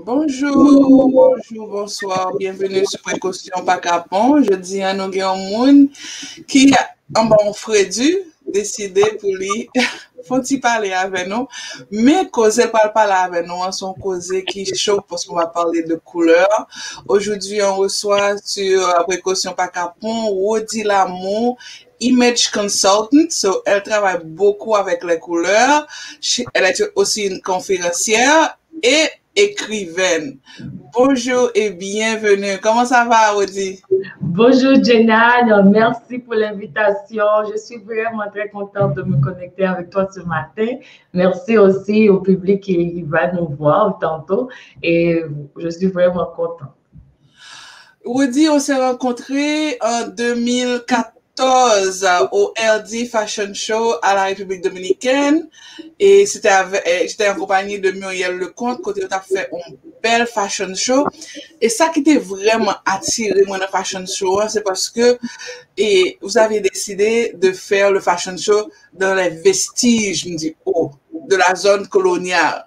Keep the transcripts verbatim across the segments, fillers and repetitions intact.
Bonjou, bonjou, bonswa, byenveni sou Prekosyon Pa Kapon. Jodi a, nou gen yon moun ki anba yon fredi, deside pou li fè yon ti pale avè nou. Men koze l pral pale avè nou an, se yon koze ki cho, paske nou va pale de koulè. Aujourd'hui, on reçoit sur, euh, Précaution Pas Capon, Rody Lamour, image consultant, so elle travaille beaucoup avec les couleurs. She- Elle est aussi une conférencière et écrivaine. Bonjour et bienvenue. Comment ça va, Rody? Bonjour Jenna, merci pour l'invitation. Je suis vraiment très contente de me connecter avec toi ce matin. Merci aussi au public qui va nous voir tantôt. Et je suis vraiment contente. Rody, on s'est rencontrés en deux mille quatorze au R D Fashion Show à la République dominicaine. Et c'était avec, euh, j'étais en compagnie de Muriel Leconte, kote yo t ap fè yon bèl fashion show. E sa ki te vrèman atire mwen nan fashion show an, se paske, et vous avez décidé de faire le fashion show dans les vestiges, m di, oh, de la zone coloniale.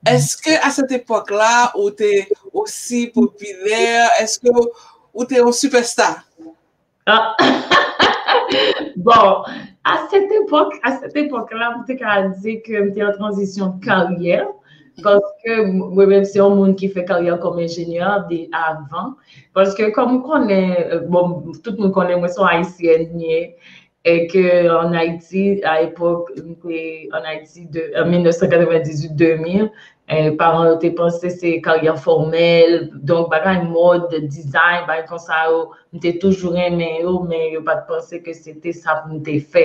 Est-ce que à cette époque-là, ou te aussi populaire? Est-ce que ou te yon superstar? Ah. Bon, à cette époque, à cette époque-là, m te ka di ke m te an tranzisyon karyè, paske mwen menm se yon moun ki fè karyè kòm enjenyè de avan, paske kòm ou konnen, euh, bon, tout moun konnen mwen se yon ayisyèn m ye, e ke an Ayiti, a epòk, m te an Ayiti de, an mil nèf san katrevendizwit, de mil, eh, paran yo te panse se karyè fòmèl, donk bagay mòd, dizay, bagay konsa yo, m te toujou renmen yo, men yo pa t panse ke se te sa pou m te fè.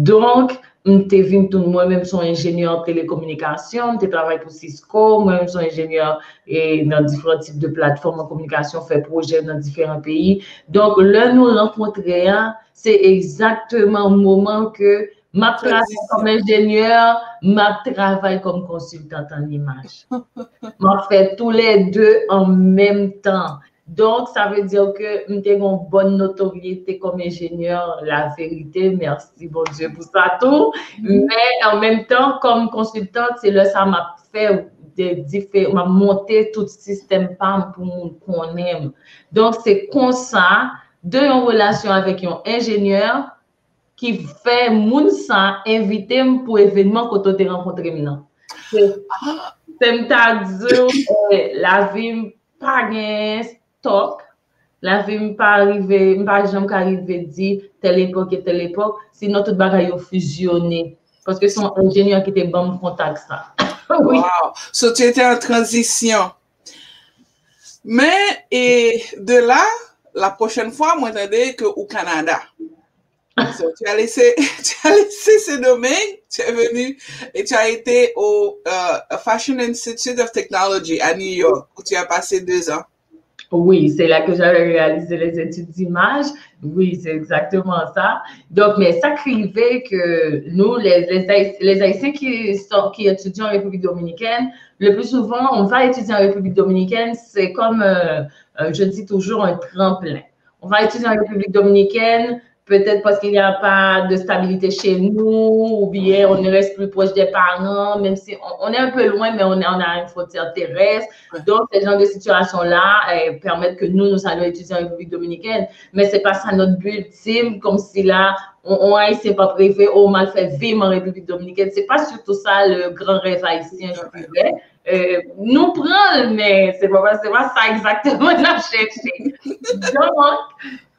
Donk, m te vin tou, mwen menm se yon enjenyè telekominikasyon, m te travay pou Cisco, mwen menm se yon enjenyè, eh, nan diferan tip de platfòm an kominikasyon, fè pwojè nan diferan peyi. Donk, lè nou rankontre a, se egzakteman moman ke m ap travay kòm enjenyè, m ap travay kòm konsiltant an imaj. M ap fè tou lè de an menm tan. Donk, sa vle di ke m te gen yon bòn notoryete kòm enjenyè, la verite, mèsi Bondye pou sa tou. Men, an menm tan, kòm konsiltant, se lè sa m ap fè de diferan, m ap monte tout sistèm pa m pou moun konnen m. Donk, se konsa, de yon relasyon avèk yon enjenyè, ki fè moun sa envite m pou evènman kote w te rankontre m nan. Se, se m ta di w, eh, lavi m pa gen stock, lavi m pa rive, m pa janm ka rive di tèl epòk e tèl epòk, sinon tout bagay yo fizyone. Paske se yon enjenyè ki te ban m kontak sa. Wi. Wow. So, tu étais en transition. Men, e de la, la prochaine fois, mwen tande ke ou Canada. So, tu as laissé, tu as laissé ce domaine, tu es venu et tu as été au euh, Fashion Institute of Technology à New York, où tu as passé deux ans. Oui, c'est là que j'avais réalisé les études d'image. Oui, c'est exactement ça. Donc, mais ça qui fait que nous, les, les, les Haïtiens qui, sont, qui étudient en République dominicaine, le plus souvent, on va étudier en République dominicaine, c'est comme, euh, euh, je dis toujours, un tremplin. On va étudier en République dominicaine, peut-être parce qu'il n'y a pas de stabilité chez nous, ou bien on reste plus proche des parents, même si on, on est un peu loin, mais on, on a une frontière terrestre. Donc, ce genre de situation-là eh, permettent que nous, nous allons étudier en République dominicaine. Mais c'est pas ça notre but ultime, comme si là, on, on Haïtien pas privé, on mal fait vie en République dominicaine. C'est pas surtout ça le grand rêve haïtien, je dirais. Euh, nous prend, mais c'est pas, c'est pas ça exactement que nous cherchons. Donc,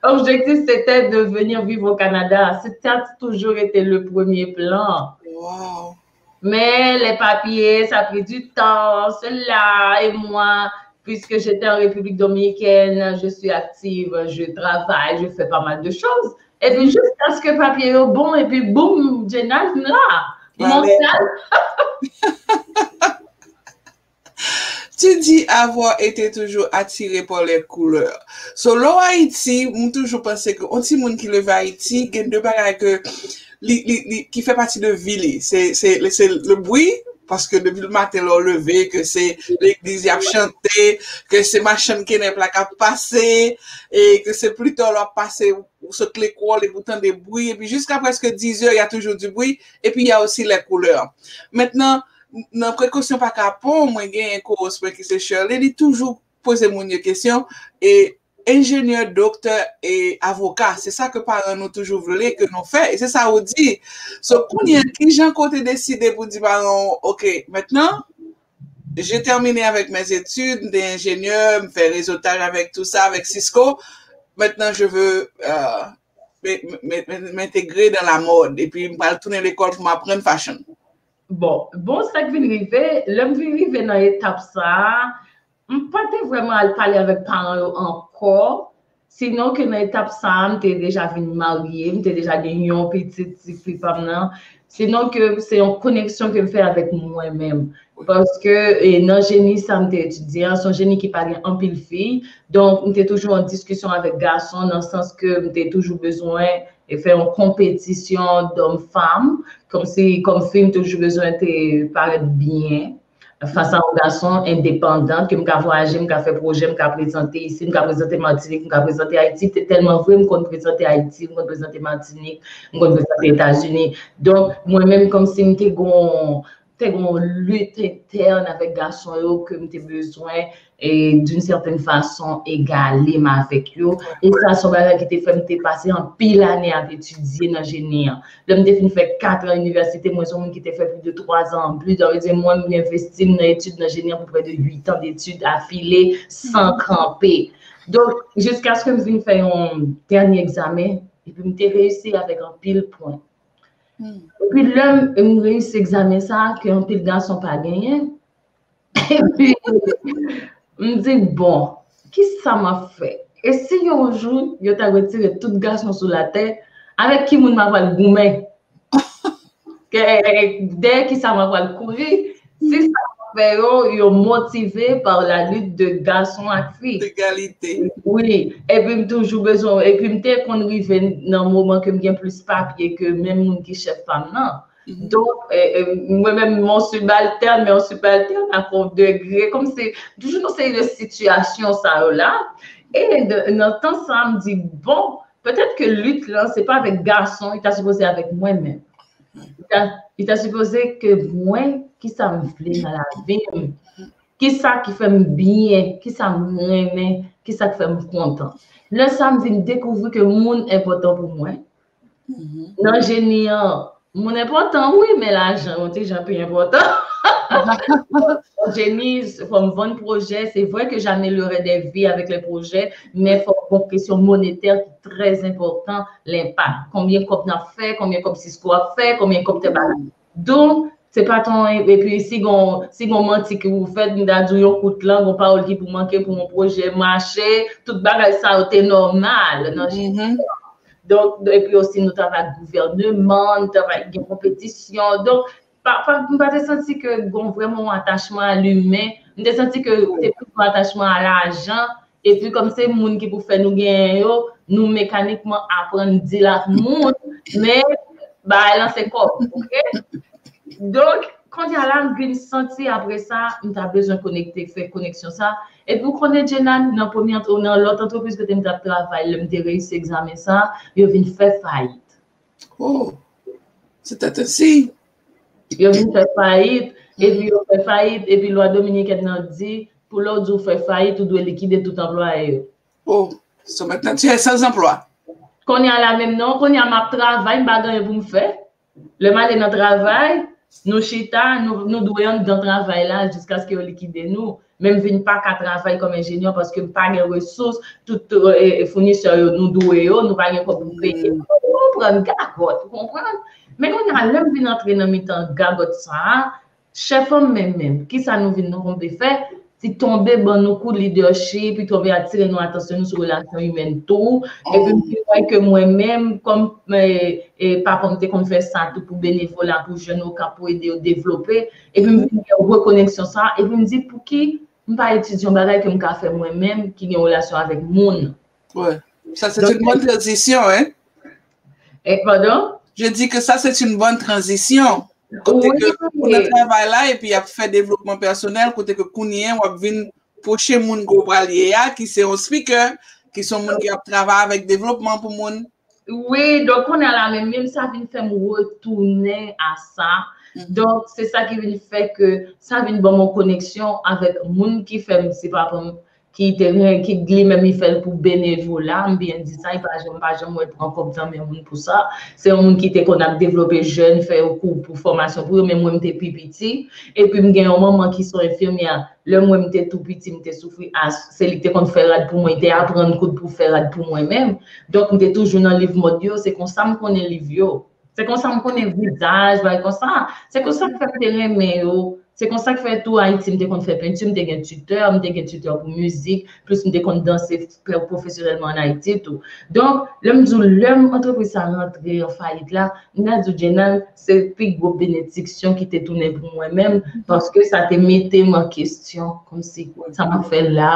Objectif, c'était de venir vivre au Canada. C'était toujours été le premier plan. Wow. Mais les papiers, ça a pris du temps, cela et moi, puisque j'étais en République dominicaine, je suis active, je travaille, je fais pas mal de choses. Et puis jusqu'à ce que papier est bon, et puis boum, Jenna là. Montréal. Tu dis avoir été toujours attiré par les couleurs. So, lè w Ayiti, m toujou panse ke yon timoun ki leve Ayiti, gen de bagay ke li, li, li, ki fè pati de vi li. Se, se, se le bri, Paske depi le maten lè w leve, ke se legliz y ap chante, ke se machann kenèp la k ap pase, e ke se plita lè w ap pase, ou sot lekòl epi ou tande bri, epi jiska prèske dizè, y a toujours du bruit, epi y a aussi les couleurs. Mentnan, nan prekosyon pa ka pon, mwen genyen co-host mwen ki se Shirley, li toujou poze moun yo kesyon, e enjenyè, doktè e avoka, se sa ke paran nou toujou vle ke nou fè, e se sa ou di. So, kounye a, kijan ke w te deside pou di paran w, ok, mentnan, j'ai terminé avec mes études, m te enjenyè, m fè rezotaj avec tout ça, avec Cisco, maintenant je veux euh, m- m- m- m- m'intégrer dans la mode, epi m pral tounen lekòl pou m aprann fashion. Bon, bon, sa k vin rive, lè m vin rive nan etap sa a, m pa te vrèman al pale avèk paran yo ankò. Sinon ke nan etap sa a, m te deja vin marye, m te deja gen yon pitit, ti fi pa m nan. Sinon ke se yon koneksyon ke m fè avèk mwen menm. Paske e, nan jeni sa m te etidye an, se yon jeni ki pa gen anpil fi. Donk, m te toujou an diskisyon avèk gason, nan sans ke m te toujou bezwen e fè yon konpetisyon dòm fanm. Kòmsi, kòm fi, m toujou bezwen te parèt byen fas a yon gason endepandan, ke m ka vwayaje, m ka fè pwojè, m ka prezante isi, m ka prezante Matinik, m ka prezante Ayiti. Te tèlman vre, m konn prezante Ayiti, m konn prezante Matinik, m konn prezante Etazini. Donk, mwen menm, kòmsi m te gon te gon lit entèn avèk gason yo ke m te bezwen e d'une certaine façon egale m avèk yo. E sa se yon bagay ki te fè m te pase anpil ane ap etidye nan jeni an. Lè m te fin fè kat an inivèsite, mwen se yon moun ki te fè plis de twa zan an plis. Sa vle di mwen m envesti m nan etid nan jeni an pou près de huit ans d'études affilées san kanpe. Donk, jiskaske m vin fè yon dènye egzamen, epi m te reyisi avèk anpil pwen. Epi lè m reyisi egzamen sa a, ke anpil gason pa genyen, epi m di, bon, kisa m ap fè? E si yon jou yo ta retire tout gason sou latè, avèk ki moun m ap al goumen? Dèyè kisa m ap al kouri? Si sa fè yo, yo motive par la lutte de gason ak fi. Egalite. Wi, epi m toujou bezwen, epi m te konn rive nan moman ke m gen plis papye ke menm moun ki chèf pa m nan. Donk, mwen menm, mon subalterne, men yon subalterne ak yon degre, kòmsi, toujou nan seri de sitiyasyon sa yo la. E nan tan sa, m di, bon, petèt ke lit lan, se pa avèk gason, li ta sipoze avèk mwen menm. Li ta, li ta sipoze ke mwen, kisa m vle nan lavi m, kisa ki fè m byen, kisa m renmen, kisa ki fè m kontan. Lè sa, m vin dekouvri ke moun enpòtan pou mwen. Nan jeni an, moun enpòtan, wi, men lajan, yon ti jan pi enpòtan. Jeni, fò m vann pwojè, se vre ke j'améliorais des vies avec les projets, men fò gon kesyon monetè ki trè enpòtan, lenpak. Konbyen kòb n ap fè, konbyen kòb Cisco ap fè, konbyen kòb tèl bagay. Donk, se pa tan, epi si gon, si gon manti ki pou fèt, m ta di w yon kout lang, yon pawòl ki pou manke pou yon pwojè mache, tout bagay sa yo te nòmal nan jeni an. Donk, epi osi nou travay ak gouvèneman, nou travay gen konpetisyon. Donk, pa, pa, m pa te santi ke gon vrèman yon atachman a limen. M te santi ke te plis yon atachman a lajan. Epi kòm se moun ki pou fè nou genyen yo, nou mekanikman aprann deal ak moun, men bagay lan se kòb, oke? Donk, kounye a la, m vin santi apre sa, m ta bezwen konekte, fè koneksyon sa. Epi ou konnen, Jenan, nan premye antre-, nan lòt antrepriz kote m t ap travay, lè m te reyisi egzamen sa, yo vin fè fayit. Oh, se te te si. Yo vin fè fayit, epi yo fè fayit, epi lwa dominikèn nan di, pou lè w di w fè fayit, ou dwe likide tout anplwaye yo. Oh, so maintenant tu es sans emploi. Kounye a la menm non, kounye a m ap travay, m pa gen anyen pou m fè. Lè m ale nan travay, nou chita, nou, nou dwe anndan travay la jiskaske yo likide nou. Men m vin pa ka travay kòm enjenyè paske m pa gen resous, tout e, e, founisè yo nou dwe yo, nou pa gen kòb pou peye. Ou konprann, gagòt, ou konprann? Men kounye a, lè m vin antre nan mitan gagòt sa a, chèf an menm menm, kisa nou vin nou tonbe fè? Li tonbe ban nou kou leadership, li tonbe atire nou atansyon nou sou relasyon imèn tou. Epi m vin wè ke mwen menm, kòm e, e, papa m te konn fè sa tou pou benevola, pou jèn Okap, pou ede yo devlope. Epi m vin gen rekoneksyon sa, epi m di, pouki m pa etidye yon bagay ke m ka fè mwen menm, ki gen relasyon avèk moun? Ouais. Ça, c'est une bonne transition, hein? E, pardon? Je dis que ça, c'est une bonne transition. Kote ke ou nan travay la epi y ap fè devlopman pèsonèl, kote ke kounye a w ap vin pwoche moun ke w pral ye a, ki se yon speaker, ki se yon moun ki ap travay avèk devlopman pou moun. Wi, donk kounye a la menm, menm sa vin fè m retounen a sa. Donk, se sa ki vin fè ke sa vin ban m yon koneksyon avèk moun ki fè m, se pa pou m, ki te ren, ki li menm li fè l pou benevola, m byen di sa, li pa janm, pa janm wè l pran kòb nan men moun pou sa. Se yon moun ki te konn ap devlope jèn, fè yo kou pou fòmasyon pou yo, men mwen m te pi piti. Epi m gen yon manman ki se yon enfimyè. Lè mwen m te tou piti, m te soufri, a, se li ki te konn fè rad pou mwen, li te aprann koud pou fè rad pou mwen menm. Donk, m te toujou nan liv mòd yo, se konsa m konnen liv yo. Se konsa m konnen vizaj, bagay konsa. Se konsa k fè m te renmen yo. Se konsa k fè tou Ayiti, m te konn fè penti, m te gen titè, m te gen titè pou mizik, plis m te konn danse pwofesyonèlman ann Ayiti tou. Donk, lè m di w, lè m antrepriz sa rantre an fayit la, m ta di w, Jenal, se pi gwo benediksyon ki te tounen pou mwen menm, paske sa te mete m an kesyon, kòmsi, sa m ap fè la,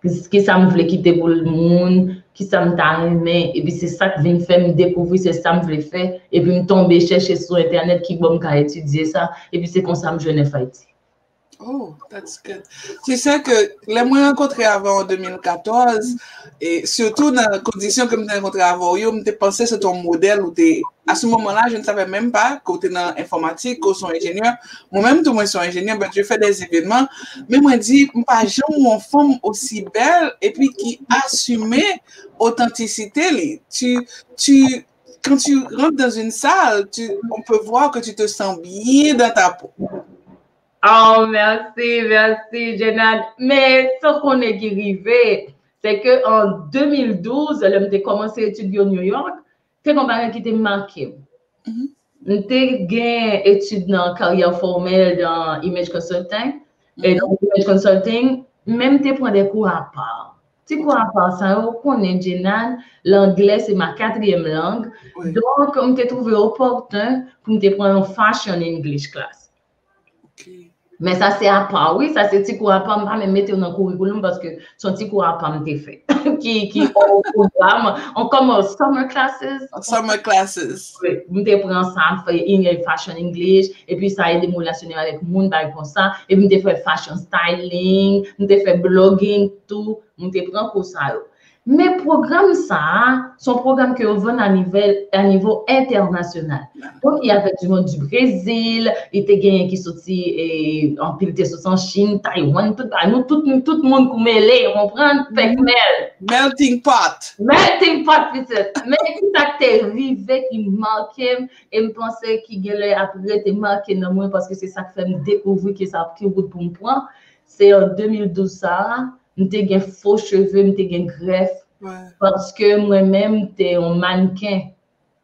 kisa m vle kite pou moun, kisa m ta renmen, epi se sa k vin fè m dekouvri se sa m vle fè, epi m tonbe chèche sou entènèt ki bò m ka etidye sa, epi se konsa m jwenn F I T. Oh, that's good. Tu sais que lè mwen rankontre avè w an de mil katòz, e sitou nan kondisyon ke m te rankontre avè w yo, m te panse se te yon modèl ou te, à ce moment-là, je ne savais même pas que w te nan enfòmatik, ke w se yon enjenyè. Mwen menm tou, mwen se yon enjenyè, but je fais des événements. Men mwen di, m pa janm wè yon fanm osi bèl epi ki asime otantisite li. Tu, tu, quand tu rentres dans une salle, tu, on peut voir que tu te sens bien dans ta peau. Oh, mèsi, mèsi, Jenal. Men sa w konnen ki rive, se ke an de mil douz, lè m te kòmanse etid yo New York, te gen yon bagay ki te make m. M te gen etid nan karyè fòmèl nan image consulting. E nan image consulting, men m te pran de kou apa. Ti kou apa sa yo, ou konnen, Jenal, langlè se ma katriyèm lang. Donk, m te twouve opòten pou m te pran yon fashion English class. Men sa se apa, wi, sa se ti kou apa, m pa menm mete yo nan kourikoulòm paske se yon ti kou apa m te fè. Ki, ki o pwogram, on kòm summer classes. Summer classes. Wi, m te pran sa, m fè fashion English, epi sa ede m relasyone avèk moun, bagay konsa, epi m te fè fashion styling, m te fè blogging tou, m te pran kou sa yo. Men pwogram sa a, se yon pwogram ke yo vann a nivel, a nivo entènasyonal. Donk, y avait du monde du Brésil, li te genyen ki soti, e, anpil te soti an Chin, Taiwan, tout bagay. Nou tout, nou tout moun kou mele, ou konprann? Pèkmèl. Melting pot. Melting pot, pitit. Men ki sa k te rive ki make m, e m panse ki genlè ap rete make nan mwen, paske se sa k fè m dekouvri ki sa ki wout pou m pran. Se an de mil douz sa a, m te gen fo cheve, m te gen grèf. Paske mwen menm, m te yon mannken.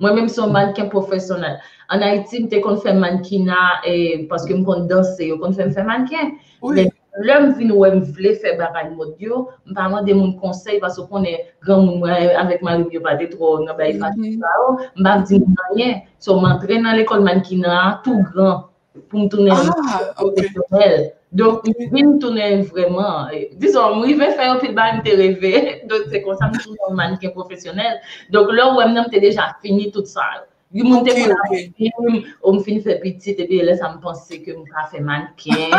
Mwen menm, se yon mannken pwofesyonèl. Ann Ayiti, m te konn fè mannkina, e, paske m konn danse, yo konn fè m fè mannken. Men lè m vin wè m vle fè bagay mòd yo, m pa mande moun konsèy, paske w konnen granmoun mwen avèk mari m yo pa te twò nan bay fason sa yo. M pa di moun anyen. So, m antre nan lekòl mannkina a tou gran. Pou m tounen pwofesyonèl. Donk, m vin tounen vrèman, e, dizon, m rive fè yon pil bagay m te reve. Donk, se konsa m tounen yon mannken pwofesyonèl. Donk, lè w wè m nan, m te deja fini tout sa yo. Gen moun te konn ap di m, o, m fin fè pitit, epi lè sa m panse ke m ka fè mannken.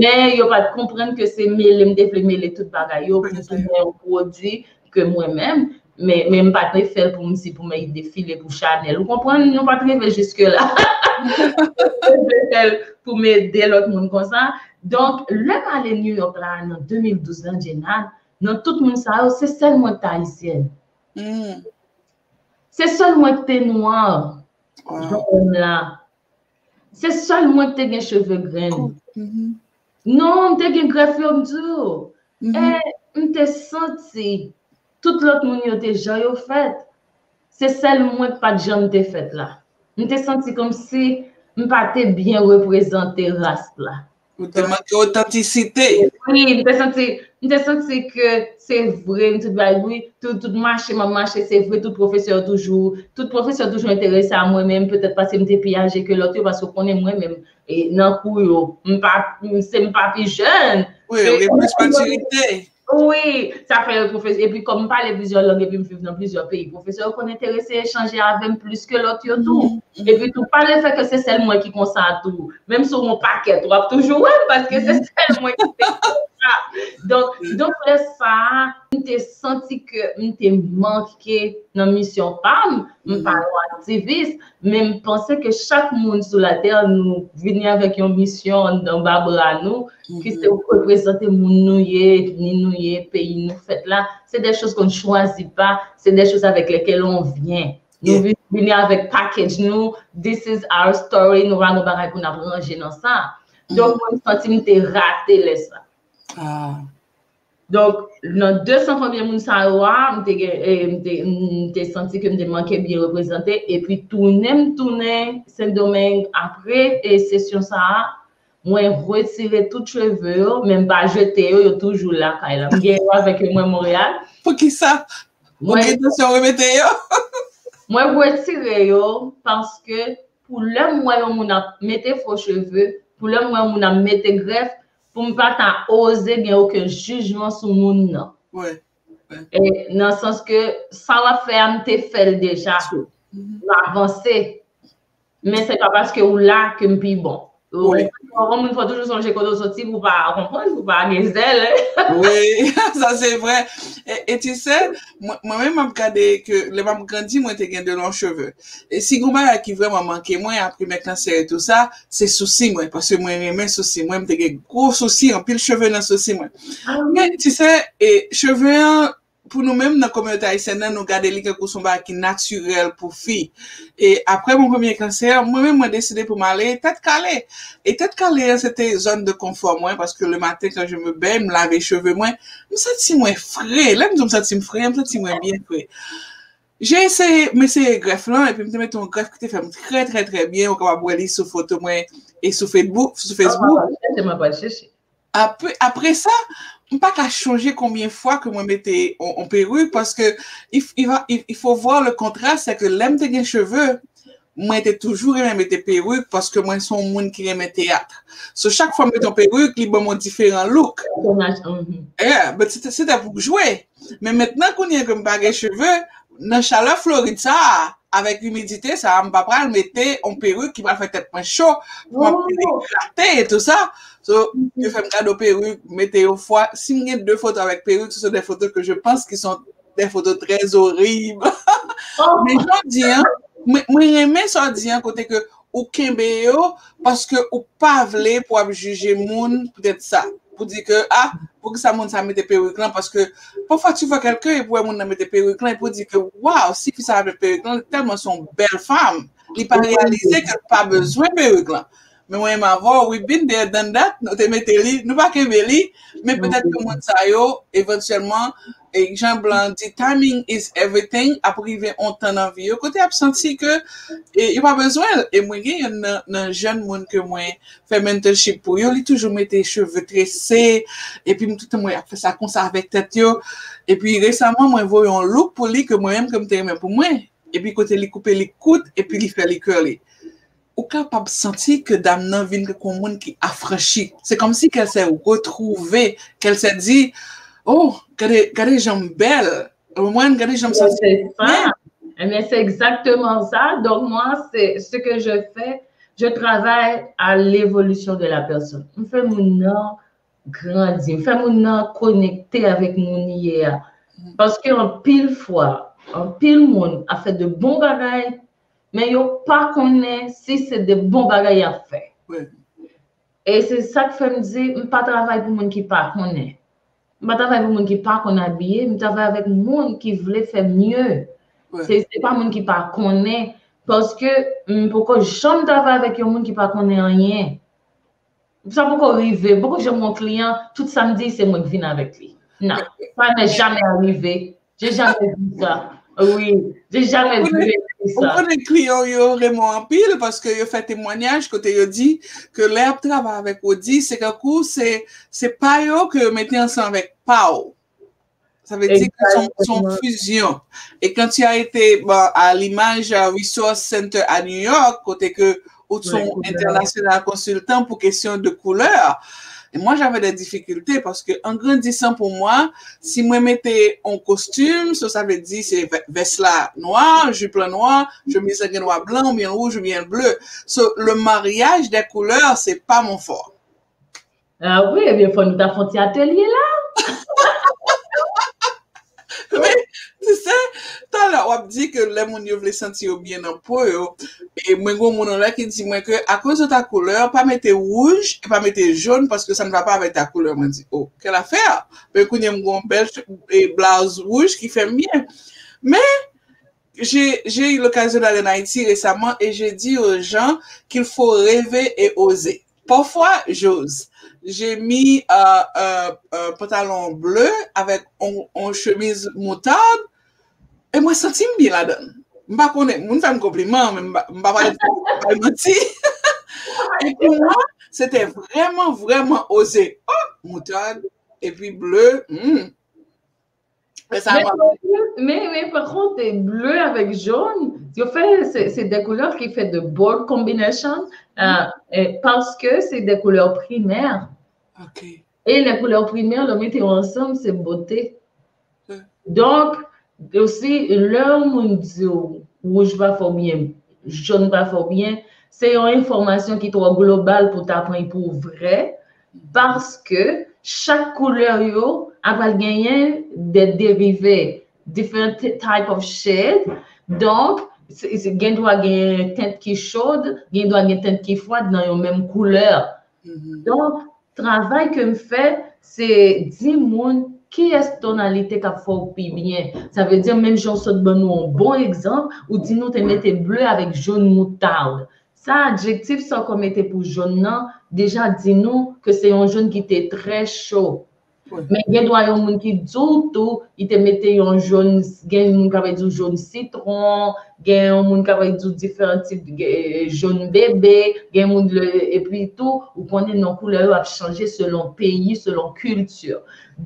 Men yo pa t konprann ke se mele m te vle mele tout bagay yo pou m tounen yon pwodui ke mwen menm, men, men m pa t fè l pou m si pou m defile pou Chanel. Ou konprann? Nou pa t rive jiske la. M te fè l pou m ede lòt moun konsa. Donk, lè m ale New York la, nan de mil douz lan, Jenal, nan tout moun sa yo, se sèl mwen k t ayisyèn. Se sèl mwen k te nwa, jan w wè m la. Se sèl mwen k te gen cheve grenn. Non, m te gen grèf yo, m di w. E m te santi tout lòt moun yo te jan yo fèt. Se sèl mwen k pa t jan m te fèt la. M te santi kòmsi m pa te byen reprezante ras la. Ou te manke otantisite. Wi, m te santi, m te santi ke se vre, m tout bagay, wi, tout, tout mache, m ap mache, se vre, tout pwofesè yo toujou, tout pwofesè yo toujou enterese a mwen, men petèt paske m te pi aje ke lòt yo, paske w konnen mwen menm, e, nan kou yo, m pa, m, se, m pa pi jèn. Wi, ou gen plis matirite. Wi, sa fè yo pwofesè, epi kòm m pale plizyè lang epi m viv nan plizyè peyi, pwofesè yo konn enterese echanje avè m plis ke lòt yo tou. Epi tou, pa lefètke se sèl mwen ki konsa tou. Menm si w gen yon pakèt, w ap toujou wè m, paske se sèl mwen ki te konsa. Donk, donk, lè sa a, m te santi ke m te manke nan misyon pa m, m pa yon aktivis, men m panse ke chak moun sou latè, nou vini avèk yon misyon anndan ba bra nou, ki se reprezante moun nou ye, etni nou ye, peyi nou fèt la. C'est des choses qu'on ne choisit pas, c'est des choses avec lesquelles on vient. Nou vin- vini avèk package nou, this is our story, nou pa gen bagay pou n ap ranje nan sa. Donk, mwen, m santi m te rate lè sa. Donk, nan de san premye moun sa yo a, m te gen, eh, m te, m te santi ke m te manke byen reprezante, epi tounen m tounen Sendomeng apre, eh, sesyon sa a, mwen retire tout cheve yo, men m pa jete yo, yo toujou lakay la. M gen yo avèk yo, mwen Monreyal. Poukisa? Ou gen entansyon remete yo? Mwen retire yo paske pou lè m wè yon moun ap mete fo cheve, pou lè m wè yon moun ap mete grèf, pou m pa ta oze gen okenn jijman sou moun nan. E, nan sans ke sa w ap fè a, m te fè l deja. M avanse. Men se pa paske ou la ke m pi bon. Ou, yon moun fò toujou sonje kote w soti pou pa konprann, pou pa gen zèl. Wi, sa se vrè. E, e tu sais, mwen, mwen menm m ap gade ke lè m ap grandi, mwen te gen de long cheve. E si gon bagay ki vrèman manke mwen, apre mè kansè e tou sa, se sousi mwen, paske mwen renmen sousi mwen, m te gen gwo sousi, anpil cheve nan sousi mwen. Men, tu sais, e cheve an, pou nou menm nan kominote ayisyèn nan, nou gade li tankou se yon bagay ki natirèl pou fi. E apre mon premye kansè, mwen menm, mwen deside pou m ale tèt kale. E tèt kale an, se te zòn de konfò mwen, paske le maten, quand je me baigne, m lave cheve mwen, m santi mwen fre. Lè m di w m santi m fre, m santi mwen byen fre. J'ai essayé, m eseye grèf lan, epi m te mete yon grèf ki te fè m trè, trè, trè byen. Ou kapab wè li sou foto mwen e sou Facebook, sou Facebook. Apre, apre sa, m pa ka chonje konbyen fwa ke mwen mete on, on perik, paske il, il va, il, il faut voir le contraste, c'est que lè m te gen cheve, mwen te toujou renmen mete perik paske mwen se yon moun ki renmen teyat. So, chak fwa m mete yon perik, li ban m yon diferan look. Yeah, but se te, se te pou jwe. Men mentnan, kounye a ke m pa gen cheve, nan chalè Florid sa a, avèk imidite sa a, m pa pral mete yon perik ki pral fè tèt mwen cho, pou m ap pede grate e tou sa. So, yo fè m gade yon perik, mete yon fwa. Si m gen de foto avèk perik, ce sont des photos que je pense qui sont des photos très horribles. Men jodi a, mwen, mwen renmen sa w di an, kote ke ou kenbe yo, paske ou pa vle pou w ap jije moun poutèt sa. Pou di ke, ah, poukisa moun sa mete perik lan, paske parfois tu vois quelqu'un, epi w wè moun nan mete perik lan, epi w di ke, waw, si fi sa mete perik lan, tèlman se yon bèl fanm, li pa reyalize ke l pa bezwen perik lan. Men mwen menm avè w, we've been there, done that, nou te mete li, nou pa kenbe li, men petèt ke moun sa yo, evantyèlman, e jan blan di, timing is everything, ap rive yon tan nan vi yo, kote y ap santi ke, e, yo pa bezwen l. E mwen gen youn nan, nan jèn moun ke mwen fè mentorship pou yo, li toujou mete cheve trese, epi m toutan mwen ap fè sa konsa avèk tèt yo. Epi resaman, mwen voye yon look pou li ke mwen menm ke m te renmen pou mwen. Epi kote li koupe li kout, epi li fè li curly. Ou kapab santi ke dam nan vin tankou yon moun ki afranchi. Se kòmsi qu'elle s'est retrouvée, qu'elle s'est dit, oh, gade, gade jan m bèl. Ou konprann? Gade jan m santi. C'est ça. Eh bien, c'est exactement ça. Donc, moi, c'est ce que je fais. Je travaille à l'évolution de la personne. M fè moun nan grandi, m fè moun nan konekte avèk moun li ye a. Paske anpil fwa, anpil moun ap fè de bon bagay, men yo pa konnen si se de bon bagay y ap fè. E se sa k fè m di, m pa travay pou moun ki pa konnen. M pa travay pou moun ki pa konn abiye, m travay avèk moun ki vle fè mye. Se, se pa moun ki pa konnen, paske m poko janm travay avèk yon moun ki pa konnen anyen. Sa poko rive, m poko janm yon kliyan, tout sa m di, se mwen k vin avèk li. Non, ça n'est jamais arrivé. J'ai jamais vu ça. Oui, j'ai jamais vu ça. Ou konnen kliyan w yo renmen w anpil paske yo fè temwanyaj kote yo di ke lè y ap travay avèk Rody, se kankou se, se pa yo ke yo mete ansanm avèk pa w. Ça veut dire que c'est une fusion. Et quand tu as été, bon, à l'Image Resource Center à New York, kote ke ou t se yon international consultant pour question de couleur, Et moi, j'avais des difficultés parce que en grandissant, pour moi, si mwen mete yon kostim, so sa vle di se vès la nwa, jip la nwa, chemiz la gen nwa blan oubyen wouj oubyen ble. So, le mariage des couleurs, c'est pas mon fort. Ah wi, ebyen fò nou ta fè yon ti atelye la. Men, tu sais, talè w ap di ke lè moun yo vle santi yo byen nan po yo, e mwen gen yon moun anlè ki di mwen ke akoz de ta koulè, pa mete wouj e pa mete jòn paske sa ne va pas avec ta couleur. Mwen di, oh, quelle affaire! Men kounye m gen yon bèl blouz wouj ki fè m byen. Men, j'ai eu l'occasion d'aller en Haïti récemment et j'ai dit aux gens qu'il faut rêver et oser. Parfois, j'ose. J'ai mis euh, euh, un pantalon bleu avec une, une chemise moutarde et moi, senti bien là-dedans. Je ne connais pas, je fais un compliment, mais je ne vais pas dire manti. Et pour moi, c'était vraiment, vraiment osé. Oh, moutarde et puis bleu. Mm. Men, men, men pa kont, ble avèk jòn, yo fè, se de koulè ki fè de bold combination, euh, paske se de koulè primè. Ok. E le koulè primè, lè mete yo ansanm, se bote. Donk, osi, lè yon moun di w wouj pa fè w byen, jòn pa fè w byen, se yon enfòmasyon ki twò global pou ta pran pou vrè, paske chak koulè yo apral genyen de derive, different type of shade. Donk, gen dwa gen tènt ki chod, gen dwa gen tènt ki fwad nan yon menm koulè. Donk, travay ke m fè, se di moun kiyès tonalite k ap fè w pi byen. Sa vle di, menm jan w sot ban nou yon bon egzanp, ou di nou te mete ble avèk jòn moutard. Sa, adjektif sa w mete pou jòn nan, deja di nou ke se yon jòn ki te trè cho. Men gen dwa yon moun ki di w tou, li te mete yon jòn, gen moun k ap di w jòn sitwon, gen yon moun k ap di w diferan tip jòn bebe, gen moun, epi tou, ou konnen non koulè yo ap chanje selon peyi, selon kilti.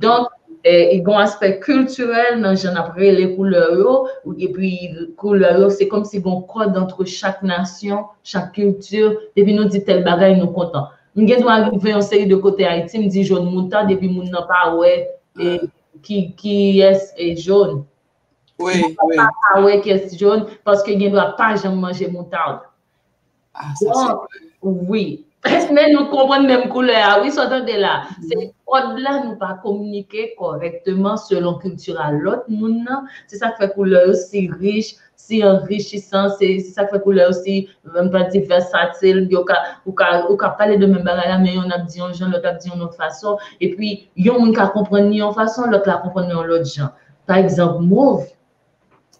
Donk, e gen yon aspè kiltirèl nan jan n ap rele koulè yo, epi koulè yo, se kòmsi gen yon kòd antre chak nasyon, chak kilti, depi nou di tèl bagay, nou kontan. M gen dwa rive yon seri de kote Ayiti, m di jòn moutard, epi moun nan pa wè ki, kiyès e jòn. Wi, wi. Pa wè kiyès jòn, paske gen dwa pa janm manje moutard. Ah, sa se vre. Wi. Men nou konprann menm koulè a, wi, sa w tande la. Se kòd la, nou pa kominike kòrèkteman selon kilti a lòt moun nan. Se sa k fè koulè yo si rich, si anrichisan, se sa k fè koulè yo si, m pa di vèsatil, yo ka, ou ka, ou ka pale de menm bagay la, men yonn ap di yon jan, lòt ap di yon lòt fason. Epi, yon moun ka konprann li yon fason, lòt la konprann li yon lòt jan. Pa egzanp, mov.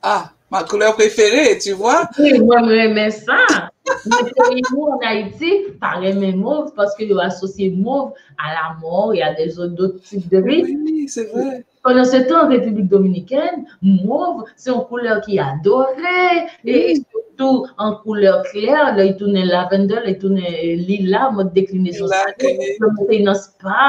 Ah, ma couleur préférée, tu vois. Wi, mwen, m renmen sa. Men peyi nou, an Ayiti, pa renmen mov, paske yo asosye mov a la mò e a de zòt, dòt tip de vi. Wi, se vre. Pandan se tan, Repiblik Dominikèn, mov se yon koulè ki adore, e sitou an koulè klè, lè li tounen lavender, lè li tounen lila, mòd deklinezon sa yo, yo mete nan spa.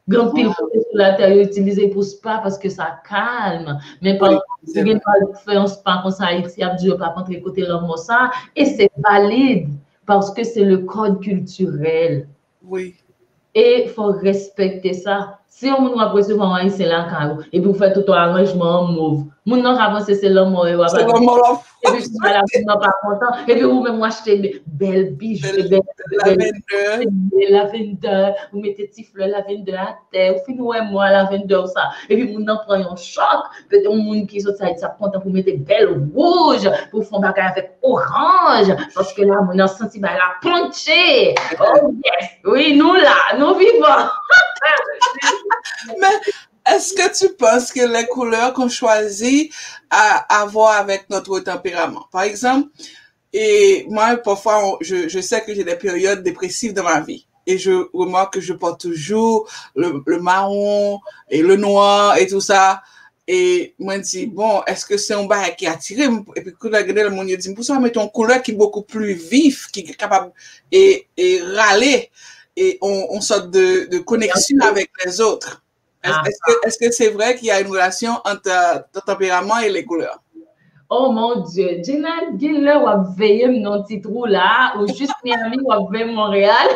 Gen anpil kote sou latè yo itilize pou spa paske sa kalm. Men pa gen dwa fè yon spa konsa Ayiti, y ap di yo p ap antre kote lanmò sa, e se valid paske se le code culturel. Wi. E fò respekte sa. Si yon moun w ap resevwa yon ayisyen lakay ou, epi w fè tout yon aranjman an mov, moun nan ka panse se lanmò yo ap. Se lanmò w ap. Epi si la moun nan pa kontan, epi ou menm w achte bèl bijou, bèl lavender, ou mete ti flè lavender atè, ou fin wè mò lavender sa. Epi moun nan pran yon chòk, petèt yon moun ki soti Ayiti ap kontan pou mete bèl wouj, pou fè yon bagay avèk oranj, paske la moun nan santi bagay la punché. Oh yes, wi, nou la, nou vivan. Men, est-ce que tu penses que les couleurs qu'on choisit a à voir avec notre tempérament? Par exemple, et moi, parfois, on- je, je sais que j'ai des périodes dépressives dans ma vie. Et je remarque que je porte toujours le, le marron et le noir et tout ça. E mwen di, bon, èske se yon bagay ki atire m? Epi koulè, gen de lè moun yo di m, poukisa w pa mete yon koulè ki beaucoup plus vif, ki kapab e, e rale e on, on sòt de, de connexion avec les autres? Est-ce que, est-ce que c'est vrai qu'il y a une relation entre euh, ton tempérament et les couleurs? Oh mon Dieu, Gina, gen lè w ap veye m nan ti twou la, ou jis Miami, w ap veye m Montréal.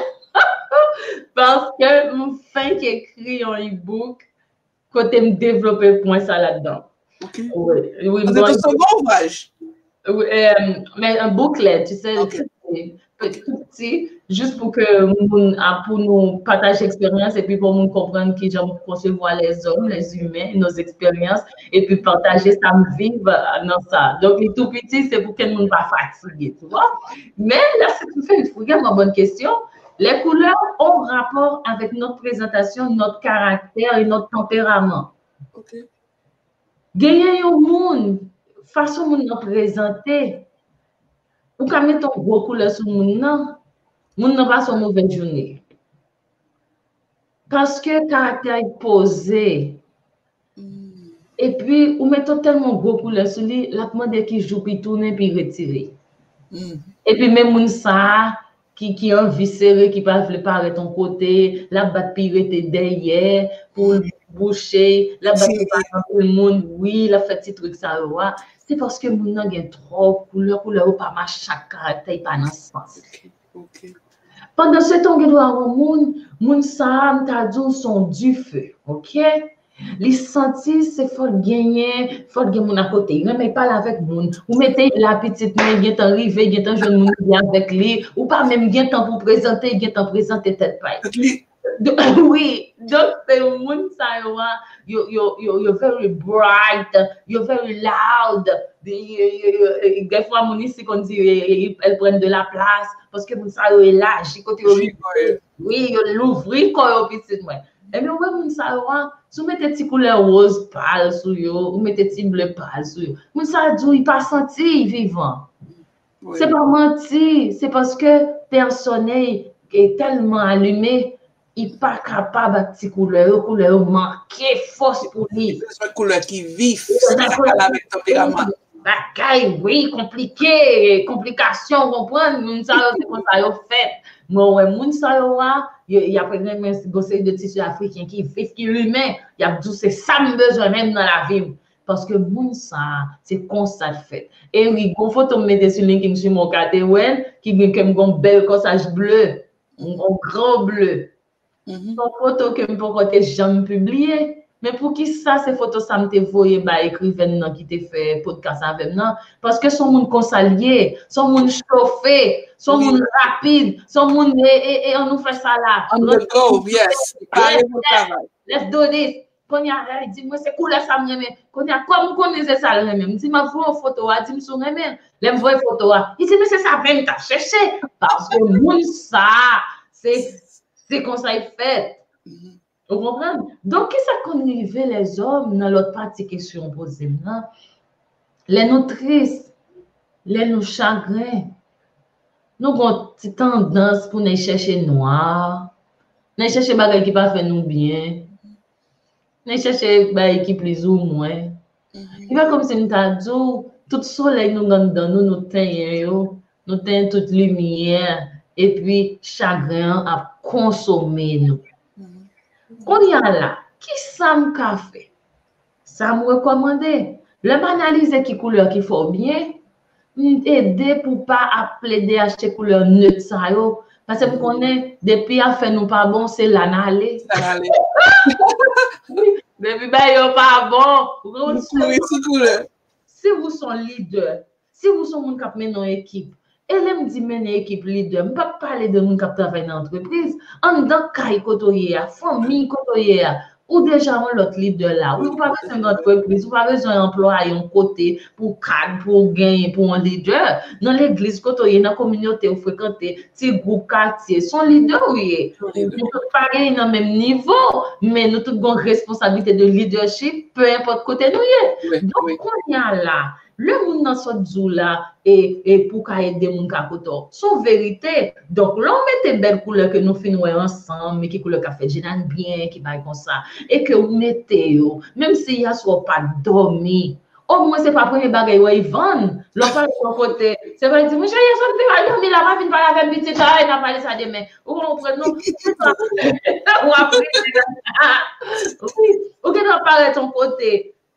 Paske m fenk ekri yon e-book kote m devlope pwen sa ladan. Ok. Wi, wi, An se tou se yon bon ouvraj. Wi, euh, men yon booklet, tu sais, Ok. tout piti, tout piti, jis pou ke moun, ah, pou nou pataje eksperyans epi pou moun konprann kijan pou konsevwa lèzòm, lèzimen, nos expériences, epi pataje sa m viv, euh, nan sa. Donk, li tou piti, se pou ke moun pa fatige, tu vois. Men, la, se yon vrèman bòn kesyon. Les couleurs ont rapport avec notre présentation, notre caractère et notre tempérament. Ok. Genyen yon moun, fason moun nan prezante, ou ka mete yon gwo koulè sou moun nan, moun nan pase yon move jounen. Paske karaktè li poze. Mm. Epi, ou mete yon tèlman gwo koulè sou li, l ap mande ki jou pou li tounen, pou li retire. Mm. Epi, menm moun sa a, ki, ki anvisere, ki pa vle parèt yon kote, l ap bat pou li rete dèyè, pou l bouche, l ap bat pou l pa nan anpil moun, wi, l ap fè ti trik sa yo a. Se paske moun nan gen twòp koulè, koulè yo pa mache ak karaktè, li pa nan sans. Ok, ok. Pandan se tan, ou gen dwa wè yon moun, moun sa a, m ta di w, se yon dife, ok? Li santi se fòk genyen, fòk gen moun akote. Li renmen pale avèk moun. Ou mete l la, pitit, men gentan rive, gentan jwenn moun li avèk li. Ou pa menm gentan pou prezante, gentan prezante tèt pa l. Tèt li. Do- Wi, donk se moun sa yo a, yo, yo, yo, yo very bright, yo very loud. Yo, yo, yo, yo, dèfwa moun isi konn di, eh, eh, elle prend de la place, paske moun sa yo elaji, kote yo Jigòl. Wi, yo louvri kò yo, pitit mwen. Ebyen, ou wè moun sa yo a, si w mete ti koulè woz pal sou yo, ou mete ti ble pal sou yo, moun sa a di w li pa santi l vivan. Wi. Se pa manti, se paske pèsonèl e tèlman alime, li pa kapab ak ti koulè yo, koulè yo manke fòs pou li. Li bezwen koulè ki vif, Li bezwen ki pale avèk tanperaman. Bagay, wi, konplike, konplikasyon, w konprann? Moun sa yo, se konsa yo fèt. Mwen wè moun sa yo a, y ap renmen yon seri de tisi afriken ki vif, ki limen. Y ap di w se sa m bezwen menm nan lavi m. Paske moun sa a, se konsa l fèt. E wi, gon foto m mete sou LinkedIn sou mwen, w ka te wè l, ki gen kè m gon bèl kòsaj ble, yon gran ble. Se yon foto ke m poko te janm pibliye. Men poukisa se foto sa m te voye bay ekriven nan ki te fè podcast avè m nan? Paske se yon moun konsa l ye, se yon moun chofe, se yon moun rapid, se yon moun e, e, e, ann nou fè sa la. On the go, yes. Pare pou travay. Let's do this. Kounye a la, li di mwen se koulè sa m renmen. Kounye a, kòm m konnen se sa l renmen, m di m ap voye w foto a, di m si w renmen l. Lè m voye foto a, li di men se sa menm m t ap chèche. Paske moun sa, se Se konsa l fèt. Ou konprann? Donk, kisa k konn rive lèzòm nan lòt pati kesyon w poze m nan? Lè nou tris, lè nou chagren, nou gon ti tandans pou n al chèche nwa, n al chèche bagay ki pa fè nou byen, n al chèche bagay ki plizoumwen. Li pa kòmsi m ta di w, tout solèy nou gen anndan nou, nou tenyen yo, nou tenyen tout limyè, epi chagren an ap konsome nou. Kounye a la, kisa m ka fè? Sa m rekòmande, lè m analize ki koulè ki fè w byen, m ede pou pa ap plede achte koulè nèt sa yo. Paske m konnen, depi afè nou pa bon, se la n ale. Sa n ale. Depi bagay yo pa bon, ou konn Nou kouri sou koulè. Si ou se yon lidè, si ou se yon moun k ap mennen yon ekip, e lè m di mennen ekip, lidè, m p ap pale de moun k ap travay nan antrepriz. Anndan kay kote w ye a, fanmi kote w ye a, ou deja yon lòt lidè la. Ou pa bezwen yon antrepriz, ou pa bezwen anplwaye yon kote pou kad, pou w genyen, pou w yon lidè. Nan legliz kote w ye, nan kominote ou frekante, ti gwoup katye, se yon lidè ou ye. Nou tout pa genyen nan menm nivo, men nou tout gon responsablite de lidèchip, pe enpòt kote nou ye. Donk, kounye a la, lè moun nan sot di w la, e, e pou w ka ede moun k akote w, se yon verite. Donk, lè w mete bèl koulè ke nou fin wè ansanm, e ki koulè k ap fè Jenan byen, ki bagay konsa, e ke w mete yo, menm si yèswa w pa t dòmi, omwen se pa premye bagay w wè Ivan, lè w pale yon kote, se pa di, monchè, yèswa m te al dòmi la, pa vin pale avè m pitit, ay, n a pale sa demen. Ou konprann, non? Se sa, w ap rive la. Wi, ou gen dwa parèt yon kote,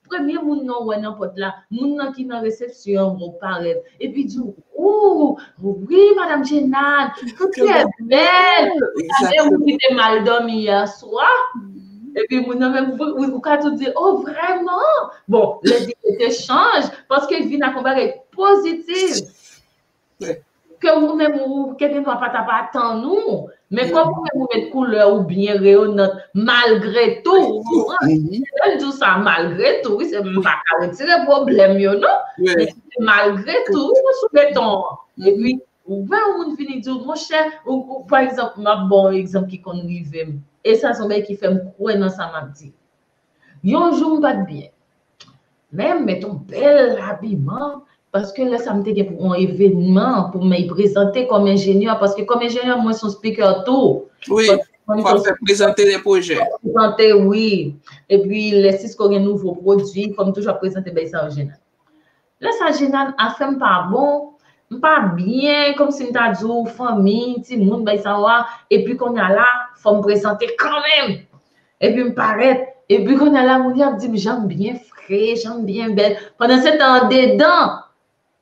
Premye moun nan w wè nan pòt la, moun nan ki nan resepsyon an, w parèt. Epi di w, ou, wi, Madam Jenad, tout trè bèl. Gade ou ki te mal dòmi yè swa. Epi moun nan menm, ou, ou ka tou di, oh, vrèman? Bon, lè di te chanj, paske vin ak yon bagay pozitif. Ke ou menm ou ke gen dwa pa t ap atann ou, men kòm ou menm ou met koulè ou byen reyonant malgre tou, ou konprann? Lè m di w sa malgre tou, wi, se m pa ka retire pwoblèm yo, non. Men se malgre tou, wi, nou sou beton an. Epi, ou wè yon moun vini di w, monchè, ou, ou, pa egzanp, m ap ba w yon egzanp ki konn rive m. E sa se yon bagay ki fè m kwè nan sa m ap di. Yon jou m pa t byen. Men m met yon bèl abiman, paske lè sa m te gen pou yon evènman, pou m al prezante kòm enjenyè, paske kòm enjenyè, mwen se yon speaker tou. Wi, fò w fè prezante de pwojè. Prezante, wi. Epi lè Cisco gen nouvo pwodui, fò m toujou ap prezante bay sa yo, Jenad. Lè sa, Jenad, afè m pa bon, m pa byen, kòmsi m ta di w fanmi, timoun, bay sa yo a, epi kounye a la, fò m prezante kanmenm. Epi m parèt, epi kounye a la, moun yo ap di m jan m byen fre, jan m byen bèl. Pandan se tan andedan,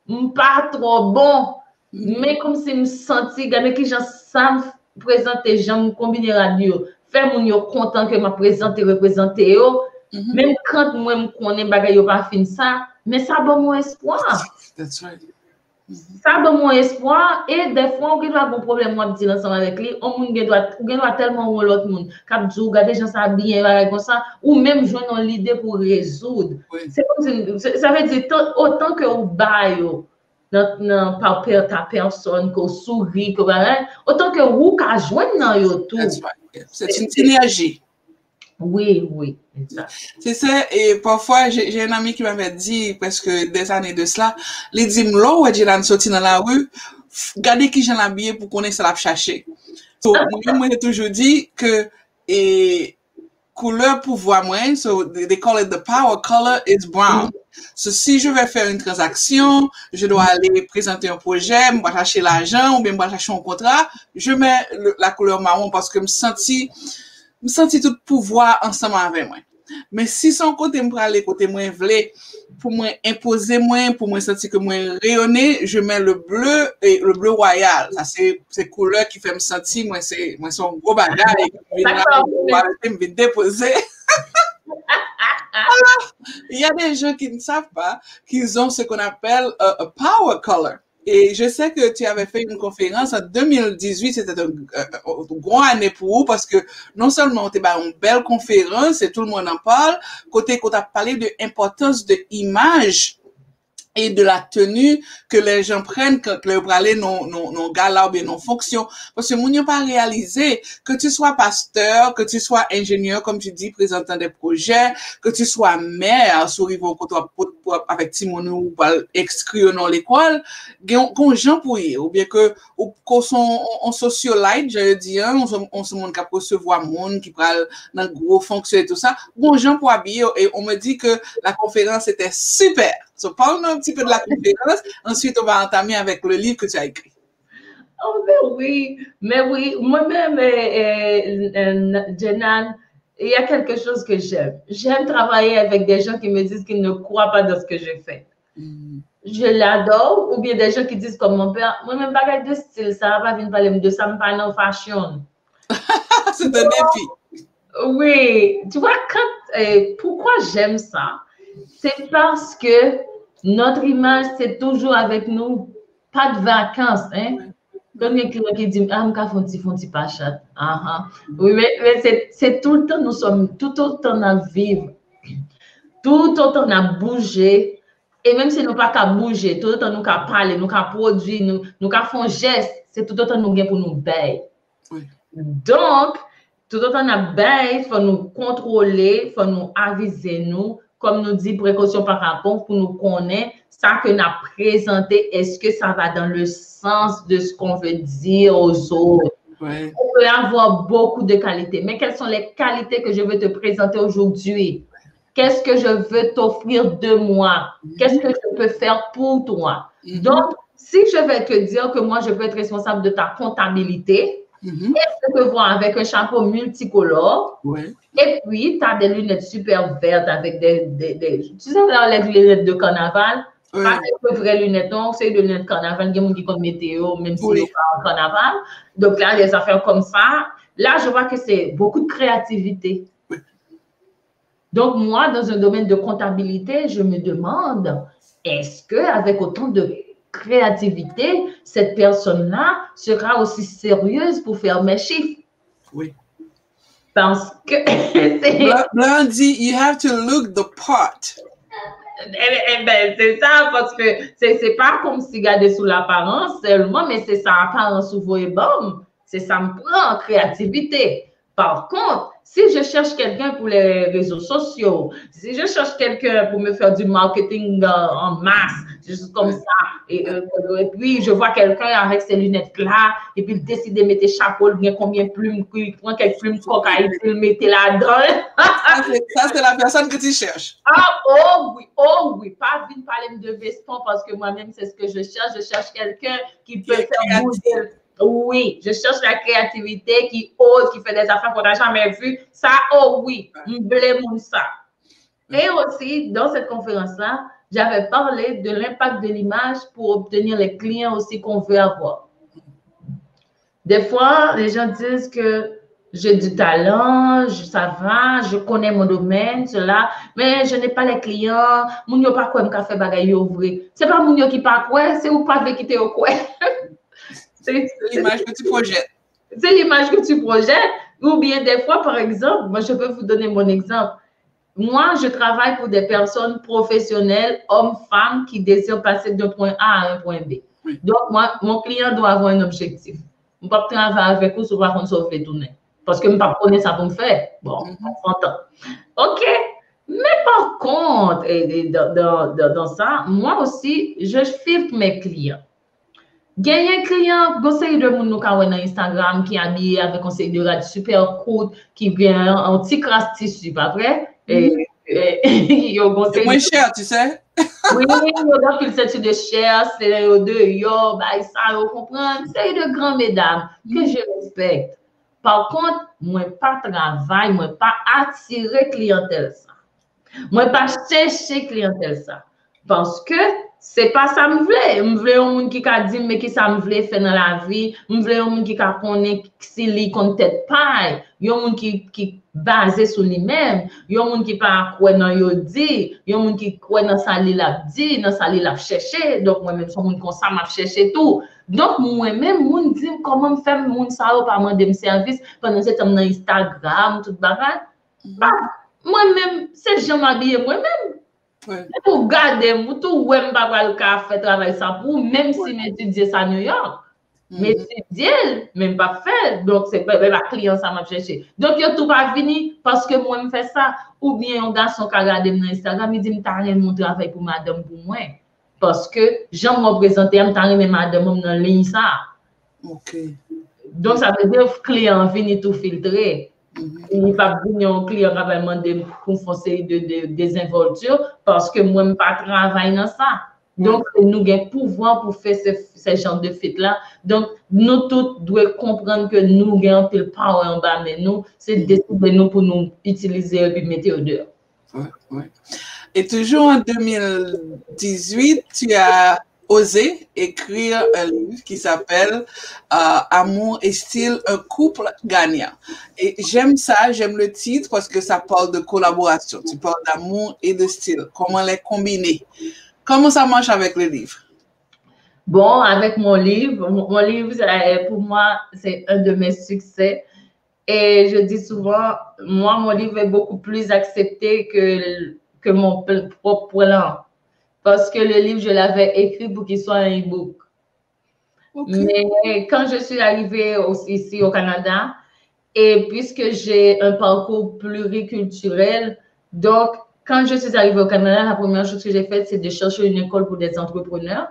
m pa twò bon. Men kòmsi m santi, gade kijan sa m prezante, jan m konbine rad yo, fè moun yo kontan ke m ap prezante, reprezante yo. Menm kant mwen m konnen bagay yo pa fin sa, men sa ban m yon espwa. Sa ban m yon espwa, e dèfwa ou gen dwa gen yon pwoblèm w ap deal ansanm avèk li, yon moun gen dwa, ou gen dwa tèlman wè yon lòt moun k ap di w, gade jan sa byen, bagay konsa, ou menm jwenn yon lide pou rezoud. Se kòmsi, se, sa vle di, tan, otan ke ou ba yo, nan, nan pa pè, ta pèsòn, ke w souri, ke w bagay, otan ke ou ka jwenn nan yo tou. That's right. Yeah. C'est une synergie. Wi, wi, egzak. Se sa, e pafwa, j'ai, j'ai un ami qui m'avait dit, presque des années de cela, li di m, lè w wè Jenad soti nan lari, f-, gade kijan l abiye pou konnen sa l ap chache. So, mwen menm, mwen te toujou di ke, e, koulè pouvwa mwen, so they, they call it the power color is brown. So, si je vais faire une transaction, je dois aller présenter un projet, m pral chache lajan, oubyen m pral chache yon kontra, je mets le, la couleur marron paske m santi, m santi tout pouvwa ansanm avè mwen. Men si se yon kote m prale, kote mwen vle, pou mwen enpoze mwen, pou mwen santi ke mwen reyone, je mets le bleu, et le bleu royal. Sa se, se koulè ki fè m santi mwen se, mwen se yon gwo bagay. Vin la, m vin depoze. Alors, il y a des gens qui ne savent pas qu'ils ont ce qu'on appelle a, a power color. Et je sais que tu avais fait une conférence en deux mille dix-huit, c'était un, un, un gros année pour vous parce que non seulement ou te ba yon bèl konferans, et tout le monde en parle, kote ke w t ap pale de enpòtans de imaj et de la tenue que les gens prennent quand lè yo prale nan, nan, nan gala oubyen nan fonksyon. Paske moun yo pa reyalize, que tu sois pasteur, que tu sois ingénieur, comme tu dis, présentant des projets, que tu sois mère, si w rive yon kote w ap, w ap avèk timoun ou, ou pral enskri yo nan lekòl, gen, gen yon jan pou ye, oubyen ke ou, ke w se yon, yon, yon socialite, jan yo di an, yon, yon, yon moun k ap resevwa moun, ki pral nan gwo fonksyon et tout ça, gen yon jan pou abiye, et on me dit que la conférence était super. So, parle-nous un petit peu de la conférence. Ensuite, on va entamer avec le livre que tu as écrit. Oh, ben oui, mais oui, moi-même, euh, euh, euh, Jenan, il y a quelque chose que j'aime. J'aime travailler avec des gens qui me disent qu'ils ne croient pas dans ce que je fais. Je l'adore, ou bien des gens qui disent comme mon père, mwen menm bagay de stil sa, pa vin pale m de sa, m pa nan fashion. C'est un défi. Oui, tu vois, quand, euh, pourquoi j'aime ça, c'est parce que notre image, c'est toujours avec nous, pas de vacances, hein. Donk gen kliyan ki di m, ah, m ka fè yon ti, fè yon ti pa chat. Aha. Wi, men, men se, se tout le temps nous sommes, tout autant n ap viv, tout autant n ap bouje, e menm si nou pa ka bouje, tout autant nou ka pale, nou ka pwodui, nou, nou ka fè yon jès, se tout autant nou gen pou nou bay. Donk, tout autant n ap bay, fò nou kontwole, fò nou avize nou, kòm nou di, précaution par rapport, pou nou konnen sa ke n ap prezante, est-ce que ça va dans le sens de ce qu'on veut dire aux autres? On peut avoir beaucoup de qualités, mais quelles sont les qualités que je veux te présenter aujourd'hui? Qu'est-ce que je veux t'offrir de moi? Qu'est-ce que je peux faire pour toi? Donc, si je vais te dire que moi, je peux être responsable de ta comptabilité, Mhm. Et je te vois avec un chapeau multicolore. Ouais. Et puis, tu as des lunettes super vertes avec des, des, des, tu sais, là, les lunettes de carnaval. Ouais. Pas de vraies lunettes, non, c'est des lunettes carnaval, il y a des gens qui connaissent météo, même si oui. C'est pas en carnaval. Donc là, des affaires comme ça. Là, je vois que c'est beaucoup de créativité. Oui. Donc, moi, dans un domaine de comptabilité, je me demande, est-ce que avec autant de créativité, cette personne-là sera aussi sérieuse pour faire mes chiffres? Oui. Parce que c'est... Blan di, you have to look the part. Eh ben, c'est ça, parce que c'est c'est pas comme si gade sous l'apparence seulement, mais c'est ça, apparence ou voyez bon, c'est ça me prend en créativité. Par contre, si je cherche quelqu'un pour les réseaux sociaux, si je cherche quelqu'un pour me faire du marketing euh, en masse, juste comme ça, et, euh, et puis je vois quelqu'un avec ces lunettes-là, et puis il décide de mettre chapeau, il vient combien de plumes, il prend quelques plumes coca, il met là-dedans. Ça, c'est la personne que tu cherches. Ah, oh oui, oh oui, pas vin parler de veston parce que moi-même, c'est ce que je cherche. Je cherche quelqu'un qui peut faire bouger. Oui, je cherche la créativité qui ose, qui fait des affaires qu'on n'a jamais vues. Ça, oh oui, m vle moun sa. Et aussi, dans cette conférence-là, j'avais parlé de l'impact de l'image pour obtenir les clients aussi qu'on veut avoir. Des fois, les gens disent que j'ai du talent, je- ça va, je connais mon domaine, cela, mais je n'ai pas les clients. Moun yo pa kwè m ka fè bagay yo vre. C'est pas moun yo ki pa kwè, c'est ou pa vle kite yo kwè. C'est l'image que tu projettes. C'est l'image que tu projettes. Ou bien des fois, par exemple, moi je peux vous donner mon exemple. Moi, je travaille pour des personnes professionnelles, hommes, femmes, qui désirent passer d'un point A à un point B. Donc, moi, mon client doit avoir un objectif. M p ap travay avèk ou si w pa konn sa w vle tounen. Paske m p ap konnen sa pou m fè. Bon, on s'entend. OK. Mais par contre, et, et dans, dans, dans, dans ça, moi aussi, je filtre mes clients. Genyen kliyan, gon seri de moun nou ka wè nan Instagram ki abiye avèk yon seri de rad super kout, ki gen yon ti kras tisi, pa vre? E, e, yo gon seri mwen chè, tu sais. Wi, yo gen anpil senti de chè, se yo deyò, bay sa, yo konprann. Seri de gran medam ke je respecte. Par contre, mwen pa travay, mwen pa atire kliyantèl sa. Mwen pa chèche kliyantèl sa. Paske se pa sa m vle. M vle yon moun ki ka di m men ki sa m vle fè nan lavi. M vle yon moun ki ka konnen si li konn tèt pa l. Yon moun ki, ki baze sou li menm. Yon moun ki pa kwè nan yo di. Yon moun ki kwè nan sa li l ap di, nan sa li l ap chèche. Donk, mwen menm, se yon moun konsa m ap chèche tou. Donk, mwen menm, moun di m kòman m fè moun sa yo pa mande m sèvis pandan se tan m nan Instagram, tout bagay. Mwen menm, se jan m abiye mwen menm. Depi w gade m, ou tou wè m pa pral ka fè travay sa pou ou, menm si m etidye sa New York. M etidye l, men m p ap fè l. Donk, se pa, se pa kliyan sa m ap chèche. Donk, yo tou pa vini paske mwen m fè sa. Oubyen yon gason ka gade m nan Instagram, li di m ta renmen yon travay pou madanm pou mwen. Paske, jan m reprezante a, m ta renmen madanm mwen nan liy sa. OK. Donk, sa vle di, kliyan an vini tou filtre. Li p ap vin yon kliyan k ap al mande m pou m fè yon seri de, de dezenvòlti paske mwen, m pa travay nan sa. Donk, nou gen pouvwa pou fè se, se jan de fit la. Donk, nou tout dwe konprann ke nou gen anpil power anba men nou. Se deside nou pou nou itilize yo epi mete yo deyò. Ouais, ouais. Et toujours en deux mille dix-huit, tu as osé écrire un livre qui s'appelle euh, Amour et style, un couple gagnant. Et j'aime ça, j'aime le titre parce que ça parle de collaboration. Tu parles d'amour et de style. Comment les combiner? Comment ça marche avec le livre? Bon, avec mon livre, mon livre, pour moi, c'est un de mes succès. Et je dis souvent, moi, mon livre est beaucoup plus accepté que, que mon propre plan. Parce que le livre, je l'avais écrit pour qu'il soit un e-book. Okay. Mais quand je suis arrivée ici au Canada, et puisque j'ai un parcours pluriculturel, donc quand je suis arrivée au Canada, la première chose que j'ai faite, c'est de chercher une école pour des entrepreneurs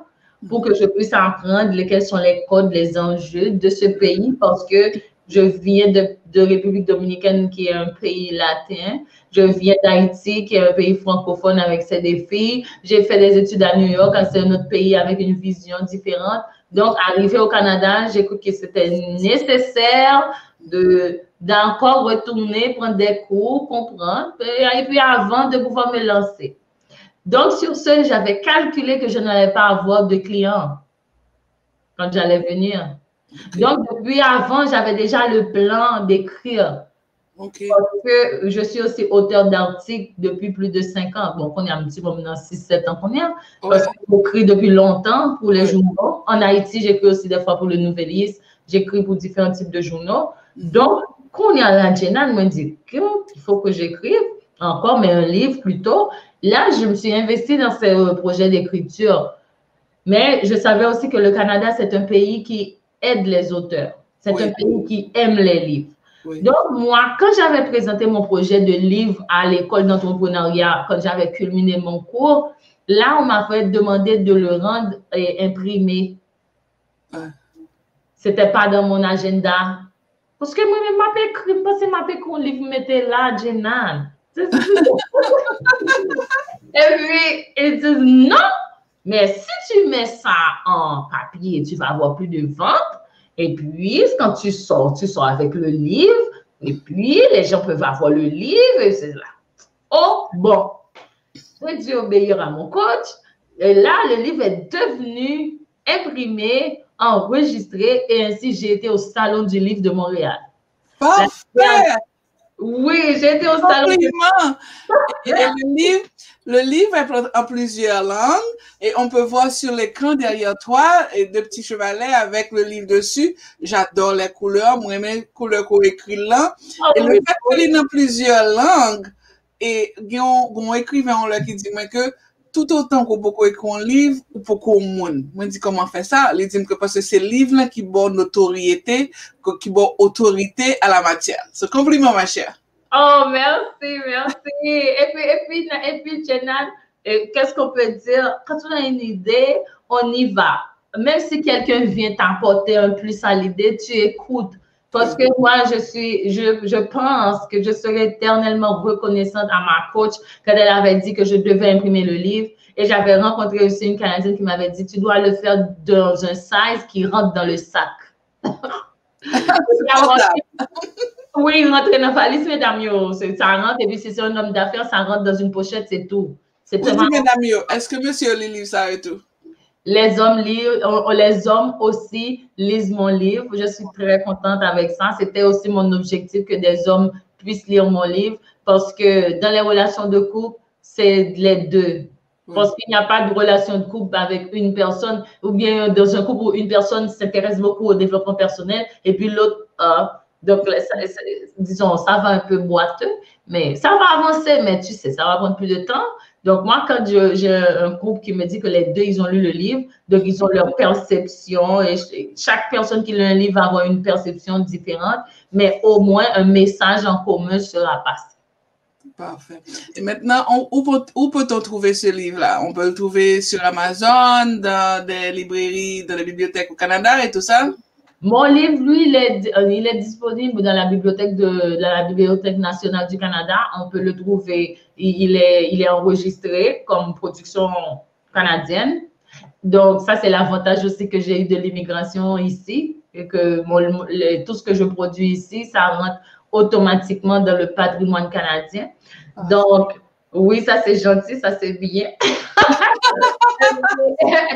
pour que je puisse apprendre lesquels sont les codes, les enjeux de ce pays, parce que je viens de, de République dominicaine, qui est un pays latin. Je viens d'Haïti, qui est un pays francophone avec ses défis. J'ai fait des études à New York, c'est un autre pays avec une vision différente. Donc, arrivé au Canada, j'ai cru que c'était nécessaire de d'encore retourner prendre des cours, comprendre, et puis avant de pouvoir me lancer. Donc, sur ce, j'avais calculé que je n'allais pas avoir de clients quand j'allais venir. Donc, depuis avant, j'avais déjà le plan d'écrire. Ok. Parce que je suis aussi auteur d'articles depuis plus de cinq ans. Bon, kounye a, m ti bon nan sis, sèt an kounye a. Parce que j'écris depuis longtemps pour les journaux. En Haïti, j'écris aussi des fois pour le Nouvelliste. J'écris pour différents types de journaux. Donc, kounye a la, Jenad, mwen di, écoute, il faut que j'écrive encore, mais un livre plutôt. Là, je me suis investie dans ce euh, projet d'écriture. Mais je savais aussi que le Canada, c'est un pays qui aide les auteurs. C'est Oui. Un pays qui aime les livres. Oui. Donc, moi, quand j'avais présenté mon projet de livre à l'école d'entrepreneuriat, quand j'avais culminé mon cours, là, on m'avait demandé de le rendre euh, imprimé. Ouais. C'était pas dans mon agenda. Paske mwen menm m ap ekri, m panse m ap ekri yon liv m mete la, Jenad. Et puis, ils disent non, mais si tu mets ça en papier, tu vas avoir plus de ventes. Et puis, quand tu sors, tu sors avec le livre. Et puis, les gens peuvent avoir le livre, et cetera. Oh, bon. Je dis obéir à mon coach. Et là, le livre est devenu imprimé, enregistré, et ainsi j'ai été au Salon du Livre de Montréal. Parfait! Oui, j'ai été au Salon du Compliment! Et le livre, le livre est en plusieurs langues et on peut voir sur l'écran derrière toi et deux petits chevalets avec le livre dessus. J'adore les couleurs. Mwen renmen koulè ke w ekri lan. E le fèt ke li nan plizyè lang, e gen yon, gen yon ekriven yon lè ki di mwen ke tout otan ke w poko ekri yon liv, ou poko yon moun. Mwen di, kòman fè sa? Li di m ke paske se liv lan ki ba w notoryete, ke- ki ba w otorite a la matyè. So, konpliman, ma chère. Oh, merci, merci. Et puis, et puis, et puis, Jenad, euh, qu'est-ce qu'on peut dire? Quand on a une idée, on y va. Même si quelqu'un vient t'apporter un plus à l'idée, tu écoutes. Parce que moi, je suis, je, je pense que je serai éternellement reconnaissante à ma coach quand elle avait dit que je devais imprimer le livre. Et j'avais rencontré aussi une Canadienne qui m'avait dit, tu dois le faire dans un size qui rentre dans le sac. Oui, rentrer dans la valise, mesdames, yo, c'est- ça rentre, et puis si c'est un homme d'affaires, ça rentre dans une pochette, c'est tout. C'est Ou di, medam yo, èske mesye yo li liv sa yo tou? Les hommes lisent, on- on- les hommes aussi lisent mon livre. Je suis très contente avec ça. C'était aussi mon objectif que des hommes puissent lire mon livre parce que dans les relations de couple, c'est les deux. Parce qu'il n'y a pas de relation de couple avec une personne, ou bien dans un couple où une personne s'intéresse beaucoup au développement personnel et puis l'autre, euh, donc, ça- ça- disons, ça va un peu boiteux, mais ça va avancer, mais tu sais, ça va prendre plus de temps. Donc, moi, quand je- j'ai un couple qui me dit que les deux, ils ont lu le livre, donc ils ont leur perception, et ch- chaque personne qui lit un livre va avoir une perception différente, mais au moins, un message en commun sera passé. Parfait. Et maintenant, on- où peut- où peut-on trouver ce livre-là? On peut le trouver sur Amazon, dans des librairies, dans les bibliothèques au Canada et tout ça? Mon livre, lui, il est, euh, il est disponible dans la bibliothèque de, dans la Bibliothèque nationale du Canada. On peut le trouver. Il, il est, il est enregistré comme production canadienne. Donc, ça, c'est l'avantage aussi que j'ai eu de l'immigration ici, et que mon- le- tout ce que je produis ici, ça rentre automatiquement dans le patrimoine canadien. Donc, oui, ça c'est gentil, ça c'est bien.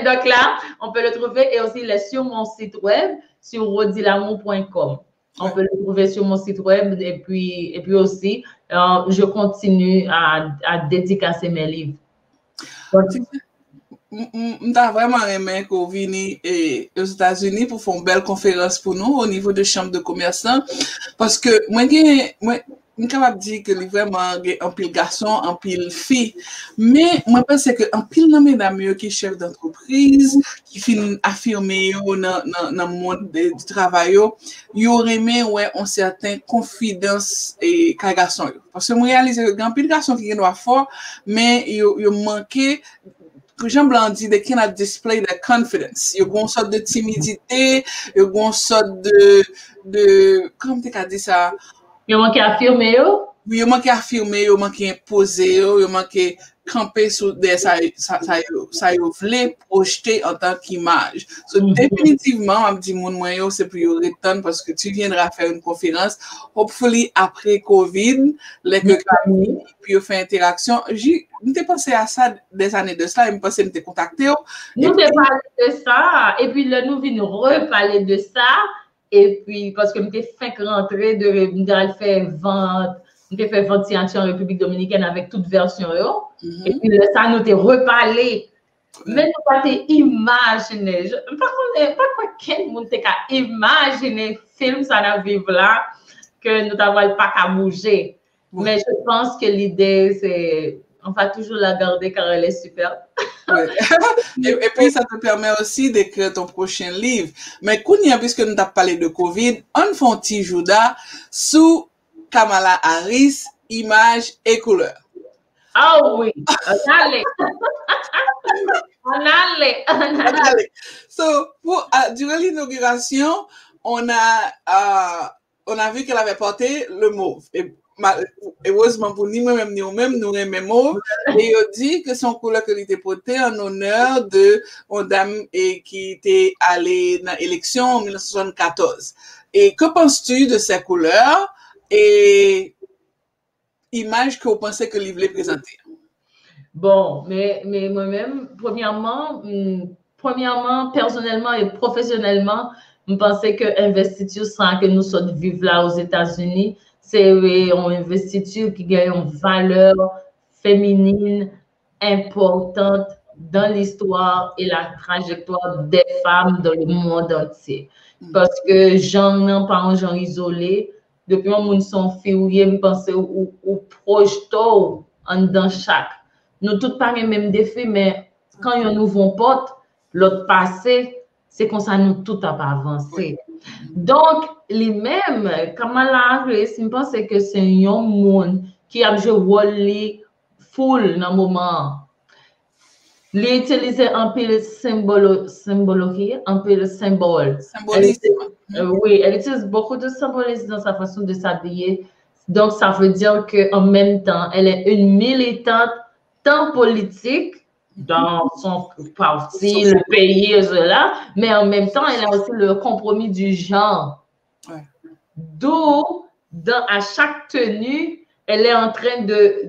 Donc là, on peut le trouver et aussi il est sur mon site web, sur rodilamour point com. On peut le trouver sur mon site web et puis, et puis aussi, euh, je continue à, à dédicacer mes livres. Donc, M- m- M ta vrèman renmen ke w vini e, Ozetazini pou fè yon bèl konferans pou nou o nivo de Chambre de Commerce lan. Paske mwen gen, mwen, m kapab di ke li vrèman gen anpil gason, anpil fi. Men mwen panse ke anpil nan medam yo ki chèf dantrepriz, ki fin afime yo nan, nan, nan mond de- di travay yo, yo renmen wè yon sèten konfidans e, kay gason yo. Paske mwen reyalize ke gen anpil gason ki gen dwa fò, men yo, yo manke, jan blan di, they cannot display their confidence. Yo gen yon sòt de timidite, yo gen yon sòt de, de, kòman m te ka di sa? Yo manke afime yo? Wi, yo manke afime yo, yo manke enpoze yo, yo manke kanpe sou dèyè sa, sa, sa yo, sa yo vle pwojte antan k imaj. So, definitivman, m ap di moun mwen yo, se pou yo ret tann, paske tu viendras faire une conférence, hopefully apre covid, lè ke ka vini, pou yo fè enteraksyon. M te panse a sa dèzane de sla, e m panse m te kontakte w. Nou te pale de sa, epi lè nou vin repale de sa, epi paske m te fenk rantre de, m te al fè vant, m te fè vant siyati an Repiblik Dominikèn avèk tout vèsyon yo, epi lè sa nou te repale. Men nou pa te imajine, m pa konnen, m pa kwè kenn moun te ka imajine fim sa n ap viv la, ke nou ta pral pa ka bouje. Men je pense que l'idée c'est, on va toujours la garder car elle est superbe. Et puis ça te permet aussi d'écrire ton prochain livre. Men kounye a, puisque nou t ap pale de covid, ann fè yon ti jouda sou Kamala Harris, imaj e koulè. Ah oui, ann ale. Ann ale, ann ale. So, pour, euh, durant l'inauguration, on a, euh, on a vu qu'elle avait porté le mauve. Et, heureusement pour ni mwen menm ni ou menm, nou renmen mauve. E yo di ke se yon koulè ke li te pote en honneur de yon dam e ki te ale nan eleksyon an mil nèf san swasannkatòz. Et que penses-tu de ces couleurs? Et imaj ke w panse ke li vle prezante? Bon, men, men mwen menm, premyèman, premyèman, pèsonèlman e pwofesyonèlman, m panse ke envestiti sa ke nou sot viv la Ozetazini, se yon envestiti ki gen yon valè feminin enpòtan dans l'histoire et la trajectoire des femmes dans le monde entier. Paske jan nan pa yon jan izole, depi yon moun se yon fi ou ye, m panse ou, ou pwojte w anndan chak. Nou tout pa gen menm defi, men kan yonn ouvri yon pòt, lòt pase, se konsa nou tout ap avanse. Donk, li menm, Kamala Harris, m panse ke se yon moun ki ap jwe wòl li full nan moman an. Li itilize anpil senbolo, senboloji, anpil senbòl. Symbolisme. Euh, oui, elle utilise beaucoup de symbolisme dans sa façon de s'habiller. Donc, ça veut dire qu'en même temps, elle est une militante tant politique dans son parti, le pays, et cela, mais en même temps, elle a aussi le compromis du genre. D'où, dans, à chaque tenue, elle est en train de,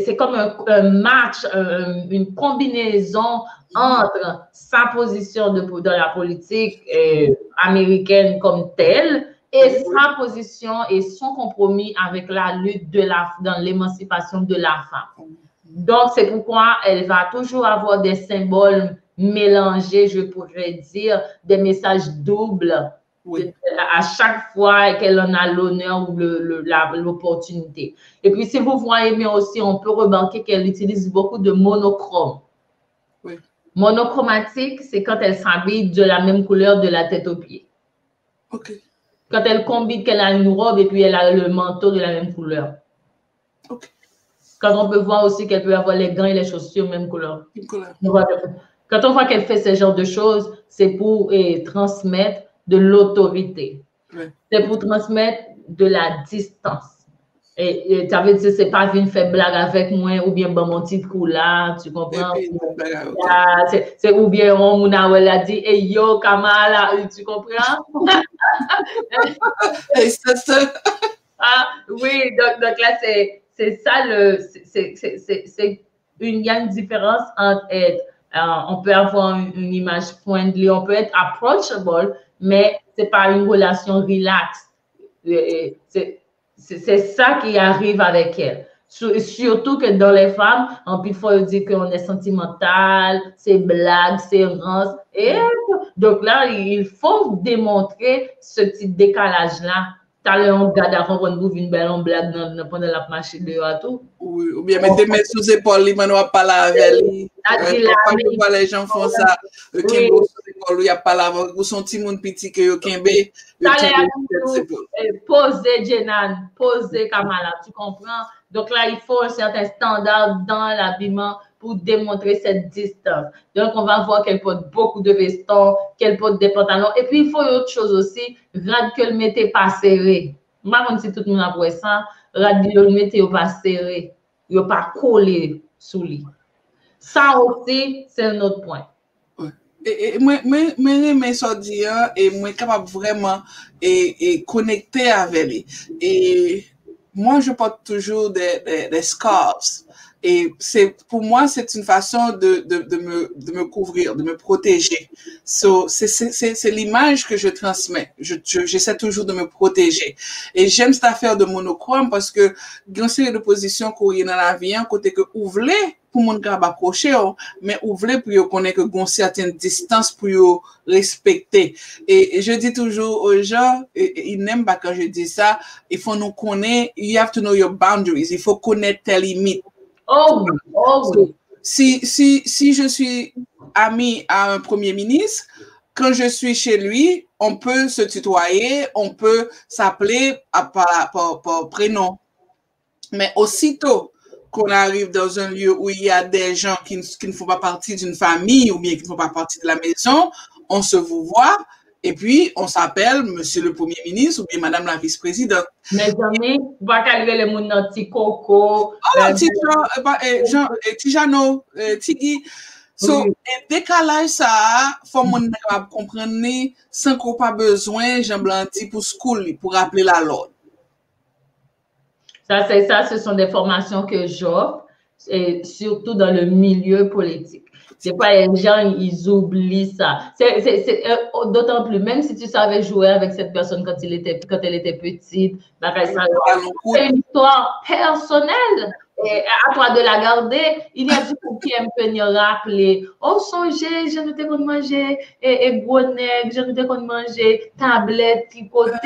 c'est comme un, un match, un, une combinaison entre sa position de, dans la politique euh, américaine comme telle et sa position et son compromis avec la lutte de la, dans l'émancipation de la femme. Donc, c'est pourquoi elle va toujours avoir des symboles mélangés, je pourrais dire, des messages doubles. Oui. À chaque fois qu'elle en a l'honneur ou l'opportunité. Et puis, si vous voyez bien aussi, on peut remarquer qu'elle utilise beaucoup de monochrome. Oui. Monochromatique, c'est quand elle s'habille de la même couleur de la tête aux pieds. OK. Quand elle combine, qu'elle a une robe et puis elle a le manteau de la même couleur. OK. Quand on peut voir aussi qu'elle peut avoir les gants et les chaussures même couleur. Une couleur. Quand on voit qu'elle fait ce genre de choses, c'est pour eh, transmettre de l'autorité. Ouais. C'est pour transmettre de la distance. Et, et ça veut dire, c'est pas venir faire blague avec moi ou bien bon mon petit coup là, tu comprends? Et puis, une blague avec Ah, c'est c'est ou bien on moun a wè la di, hey yo, Kamala, tu comprends? Hey, sister. Ah, oui, donc, donc là, c'est c'est ça le. C'est il y a une différence entre être. Euh, on peut avoir une, une image friendly, on peut être approachable, mais c'est pas une relation relax. C'est c'est ça qui arrive avec elle. Surtout que dans les femmes, anpil fwa yo di ke on est sentimental, se blag, se rans. Et donc là, il faut démontrer ce petit décalage-là. Talè yon gad ap konprann pou vin bay yon blag nan, nan pandan l ap mache deyò a tou. Ou byen mete men sou zepòl li pandan w ap pale avè li. Pafwa lè jan fè sa, yo kenbe w sou zepòl ou, y ap pale avè w, ou se yon timoun piti ke yo kenbe, yo kenbe w sou tèt zepòl. Poze, Jenan, poze, Kamala, tu comprends? Donc là, il faut un certain standard dans l'habillement pour démontrer cette distance. Donc, on va voir qu'elle porte beaucoup de vestons, qu'elle porte des pantalons. Et puis, il faut autre chose aussi, rad ke l mete pa sere. M pa konn si tout moun ap wè sa, rad yo l mete yo pa sere, yo pa kole sou li. Sa osi, se yon lòt pwen. E, e, mwen, mwen, mwen renmen sa w di an, e mwen kapab vrèman e, e konekte avè li. E moi, je porte toujours des, des, des scarves. Et c'est, pour moi, c'est une façon de, de, de, me, de me couvrir, de me protéger. So, c'est, c'est, c'est, c'est l'image que je transmets. Je, je, j'essaie toujours de me protéger. Et j'aime cette affaire de monochrome parce que gen yon seri de pozisyon ke w ye nan lavi an, kote ke ou vle pou moun kapab apwoche w, men ou vle pou yo konnen ke gen yon sèten distans pou yo respekte. Et je dis toujours aux gens, et, et ils n'aiment pas quand je dis ça, il faut nous connaître, you have to know your boundaries, il faut connaître tes limites. Oh, oh oui. Si, si, si je suis ami à un premier ministre, quand je suis chez lui, on peut se tutoyer, on peut s'appeler à, par, par, par prénom. Mais aussitôt qu'on arrive dans un lieu où il y a des gens qui, qui ne font pas partie d'une famille ou bien qui ne font pas partie de la maison, on se vous voit et puis on s'appelle Monsieur le Premier ministre ou bien Madame la Vice-Présidente. Mezanmi, ou pa ka rele moun nan ti koko. Oh, ti Jan, eh, Jan, eh, ti Jano, eh, ti Gi. So, oui. E dekalaj sa a, fò moun nan kapab konprann li san ke w pa bezwen, jan blan di, pou school li, pou raple l a lòd. Ça, c'est ça, ce sont des formations que j'offre, et surtout dans le milieu politique. Des fois, les gens, ils oublient ça. C'est, c'est, c'est, euh, d'autant plus, même si tu savais jouer avec cette personne quand il était, quand elle était petite, bagay sa yo, c'est une histoire personnelle. Et à toi de la garder. Il y a du monde qui aime venir rappeler. Oh, sonje, jan nou te konn manje, e, e gwo nèg, jan nou te konn manje, tablèt, tripote.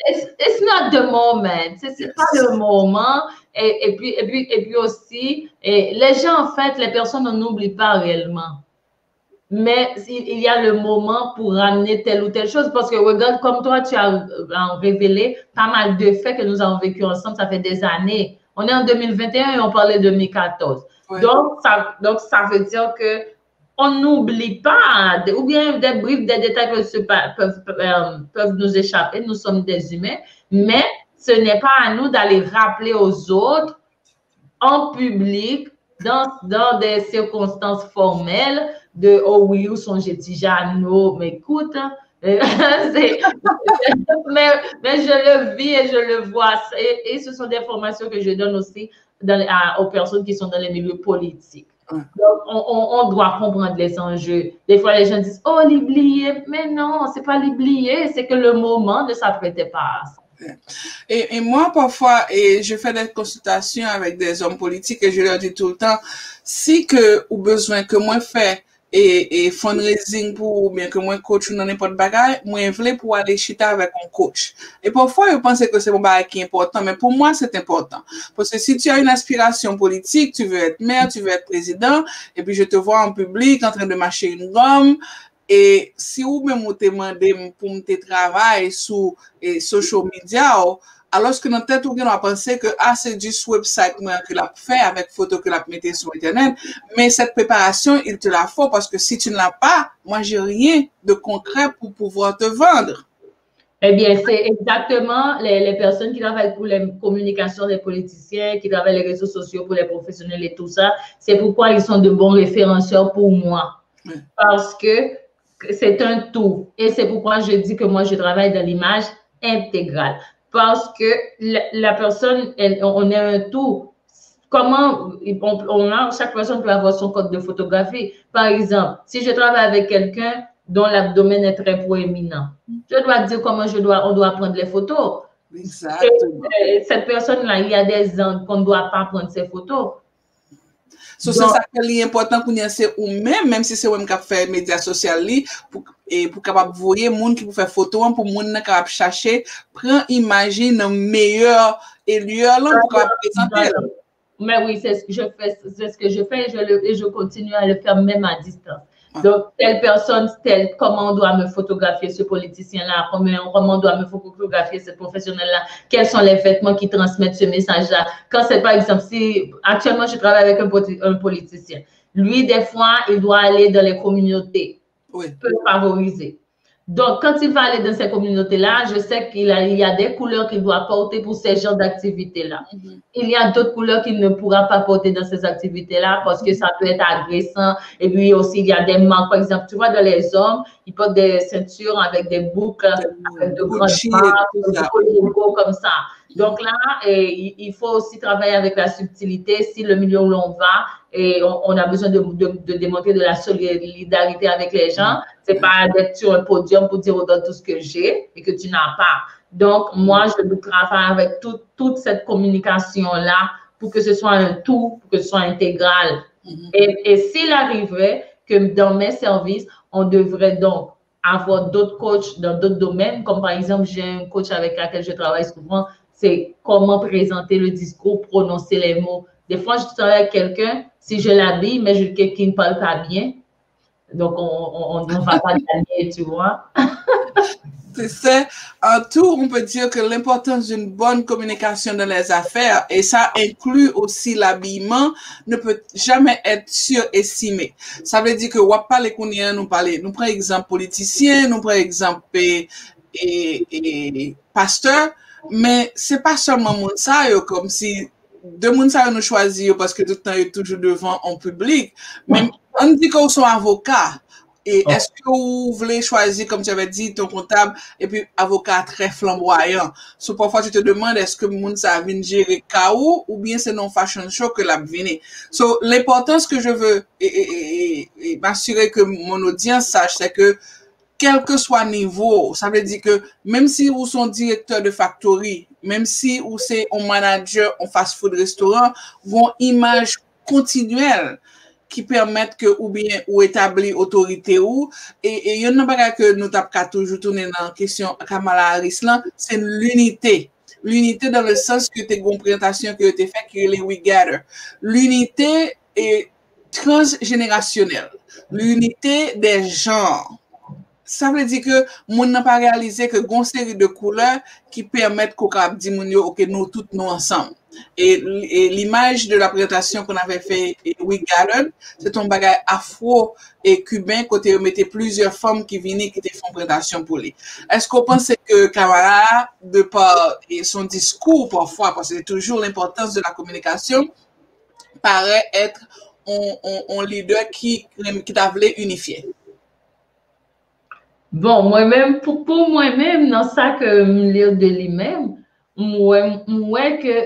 It's, it's not the moment. C'est, c'est pas le moment. Et, et puis, et puis, et puis aussi, et les gens, en fait, les personnes, on n'oublie pas réellement. Mais il, il y a le moment pour ramener telle ou telle chose. Parce que regarde, comme toi, tu as euh, révélé pas mal de faits que nous avons vécu ensemble, ça fait des années. On est en deux mille vingt et un et on parlait de deux mille quatorze. Ouais. Donc, ça, donc, ça veut dire que on n'oublie pas, ou bien des bribes, des détails peuvent, se, peuvent, euh, peuvent nous échapper, nous sommes des humains, mais ce n'est pas à nous d'aller rappeler aux autres en public, dans, dans des circonstances formelles, de oh oui, ou sonje ti Jano, mais écoute, hein, mais, mais je le vis et je le vois. Et, et ce sont des formations que je donne aussi dans, à, aux personnes qui sont dans les milieux politiques. Donc, on, on, on doit comprendre les enjeux. Des fois, les gens disent, oh, li bliye. Mais non, c'est pas li bliye, c'est que le moment ne s'apprêtait pas à ça. Et, et moi, parfois, et je fais des consultations avec des hommes politiques et je leur dis tout le temps, si ke ou bezwen ke mwen fè e, e fundraising pou ou, oubyen ke mwen coach ou nan nenpòt bagay, mwen vle pou w ale chita avèk yon coach. E pafwa, yo panse ke se yon bagay ki enpòtan, men pou mwen, se enpòtan. Paske si tu as une aspiration politique, tu veux être maire, tu veux être président, et puis je te vois en public en train de mâcher une gomme, e si ou menm ou te mande m pou m te travay sou e, social media, alòske nan tèt ou gen dwa panse ke ah, se jis website mwen an ke l ap fè avèk foto ke l ap mete sou entènèt, mais cette préparation, il te la faut parce que si tu ne l'as pas, moi, j'ai rien de concret pour pouvoir te vendre. Eh bien, c'est exactement les, les personnes qui travaillent pour les communications des politiciens, qui travaillent les réseaux sociaux pour les professionnels et tout ça. C'est pourquoi ils sont de bons référenceurs pour moi. Parce que c'est un tout. Et c'est pourquoi je dis que moi, je travaille dans l'image intégrale. Parce que la, la personne, elle, on est un tout. Comment on, on a, chaque personne peut avoir son code de photographie. Par exemple, si je travaille avec quelqu'un dont l'abdomen est très proéminent, je dois dire comment je dois, on doit prendre les photos. Exactement. Cette personne-là, il y a des angles qu'on ne doit pas prendre ses photos. So, se sa ke li enpòtan kounye a, se ou menm, menm si se ou menm k ap fè medya sosyal li, pou, e pou kapab voye moun ki pou fè foto an, pou moun nan kapab chache pran imaj li nan meyè e lyè lan pou kapab prezante l. Mais oui, c'est ce que je fais, c'est ce que je fais et je, le, et je continue à le faire même à distance. Donc, telle personne, telle, comment on doit me photographier ce politicien-là, comment, comment on doit me photographier ce professionnel-là, quels sont les vêtements qui transmettent ce message-là. Quand c'est, par exemple, si actuellement je travaille avec un, un politicien, lui, des fois, il doit aller dans les communautés peu favorisées. Donc, quand il va aller dans ces communautés-là, je sais qu'il a, il y a des couleurs qu'il doit porter pour ces genres d'activités-là. Il y a d'autres couleurs qu'il ne pourra pas porter dans ces activités-là parce que ça peut être agressant. Et puis aussi, il y a des marques, par exemple, tu vois, dans les hommes, ils portent des ceintures avec des boucles, avec de grandes marques, des gros logos comme ça. Donc là, eh, il, il faut aussi travailler avec la subtilité. Si le milieu où l'on va, et on, on a besoin de, de, de démontrer de la solidarité avec les gens, c'est pas d'être sur un podium pour dire aux autres tout ce que j'ai et que tu n'as pas. Donc, moi, je travaille avec tout, toute cette communication-là pour que ce soit un tout, pour que ce soit intégral. Et, et s'il arriverait que dans mes services, on devrait donc avoir d'autres coachs dans d'autres domaines, comme par exemple, j'ai un coach avec laquelle je travaille souvent, c'est comment présenter le discours, prononcer les mots. Des fois, je travaille avec quelqu'un, si je l'habille, mais je, quelqu'un qui ne parle pas bien, donc on, on, on va pas gagner, tu vois. C'est ça. En tout, on peut dire que l'importance d'une bonne communication dans les affaires, et ça inclut aussi l'habillement, ne peut jamais être surestimée. Sa vle di ke w ap pale kounye a, nou pale, nou pran egzanp politisyen, nou pran egzanp e, e, e, pastè, men se pa sèlman moun sa yo, kòmsi de moun sa yo nou chwazi yo paske tout tan yo toujou devan an piblik. Men ann di ke w se yon avoka, e èske ou vle chwazi, comme tu avais dit, ton comptable, epi avoka trè flanbwayan? So, parfois, tu te demandes, èske moun sa vin jere ka ou, oubyen se nan fashion show ke l ap vini? So, l'importance que je veux, et, et, et, et, et m'assurer que mon audience sache, c'est que quel que soit niveau, sa vle di ke menm si ou se yon direktè de factory, menm si ou se yon manager yon fast food restaurant, gon imaj kontinyèl ki pèmèt ke oubyen ou etabli otorite ou. E, e youn nan bagay ke nou t ap ka toujou tounen nan kesyon Kamala Harris lan, se linite. Linite dans le sens ke te gon prezantasyon ke yo te fè ki rele We Gather. Linite e transjenerasyonèl, linite dè jan. Sa vle di ke moun nan pa reyalize ke gon seri de koulè ki pèmèt ke w kapab di moun yo, oke, nou tout nou ansanm. E, e l'image de la présentation qu'on avait fait, e, We Gathered, se te yon bagay afro e kiben, kote yo mete plizyè fanm ki vini, ki te fè yon prezantasyon pou li. Èske w panse ke Kamala, de par, e, son diskou, parfois, parce que c'est toujours l'importance de la communication, paraît être on, on, on leader ki, ki ta vle inifye? Bon, mwen menm, pou, pou mwen menm, nan sa ke m li de li menm, m wè, m wè ke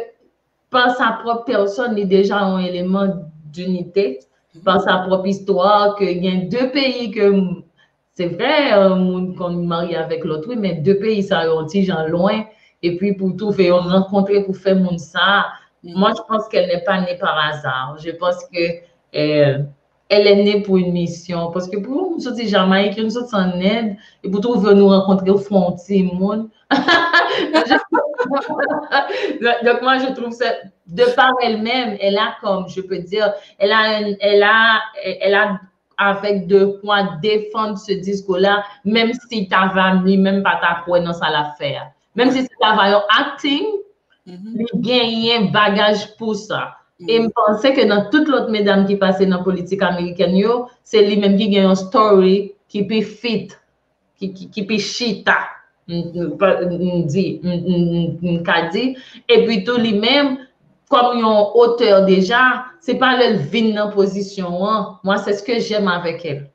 pa sa pwòp pèsòn, li deja yon eleman dinite, pa sa pwòp istwa, ke gen de peyi ke m, se vre, euh, moun konn marye avèk lòt, wi, men de peyi sa yo yon ti jan lwen, epi pou twouve yo rankontre pou fè moun sa, moi, je pense qu'elle n'est pas née par hasard. Je pense que, euh, elle est née pour une mission. Paske pou yon moun soti Jamayik, yon soti an End, e pou twouve nou rankontre, ou fè yon timoun. Donc, moi, je trouve ça, de par elle-même, elle a comme, je peux dire, elle a un, elle a, elle a avec de quoi défendre ce discours-là, même si ta va li menm pa ta kwè nan sa l ap fè a. Menm si se ta va yon acting, li genyen bagaj pou sa. E m panse ke nan tout lòt medam ki pase nan politik amerikèn yo, se li menm ki gen yon story ki pi fit, ki, ki, ki pi chita, m, m, pa, m di, m, m, m, m ka di. Epi tou li menm, kòm yon otè deja, se pa lè l vin nan pozisyon an. Moi, c'est ce que j'aime avec elle.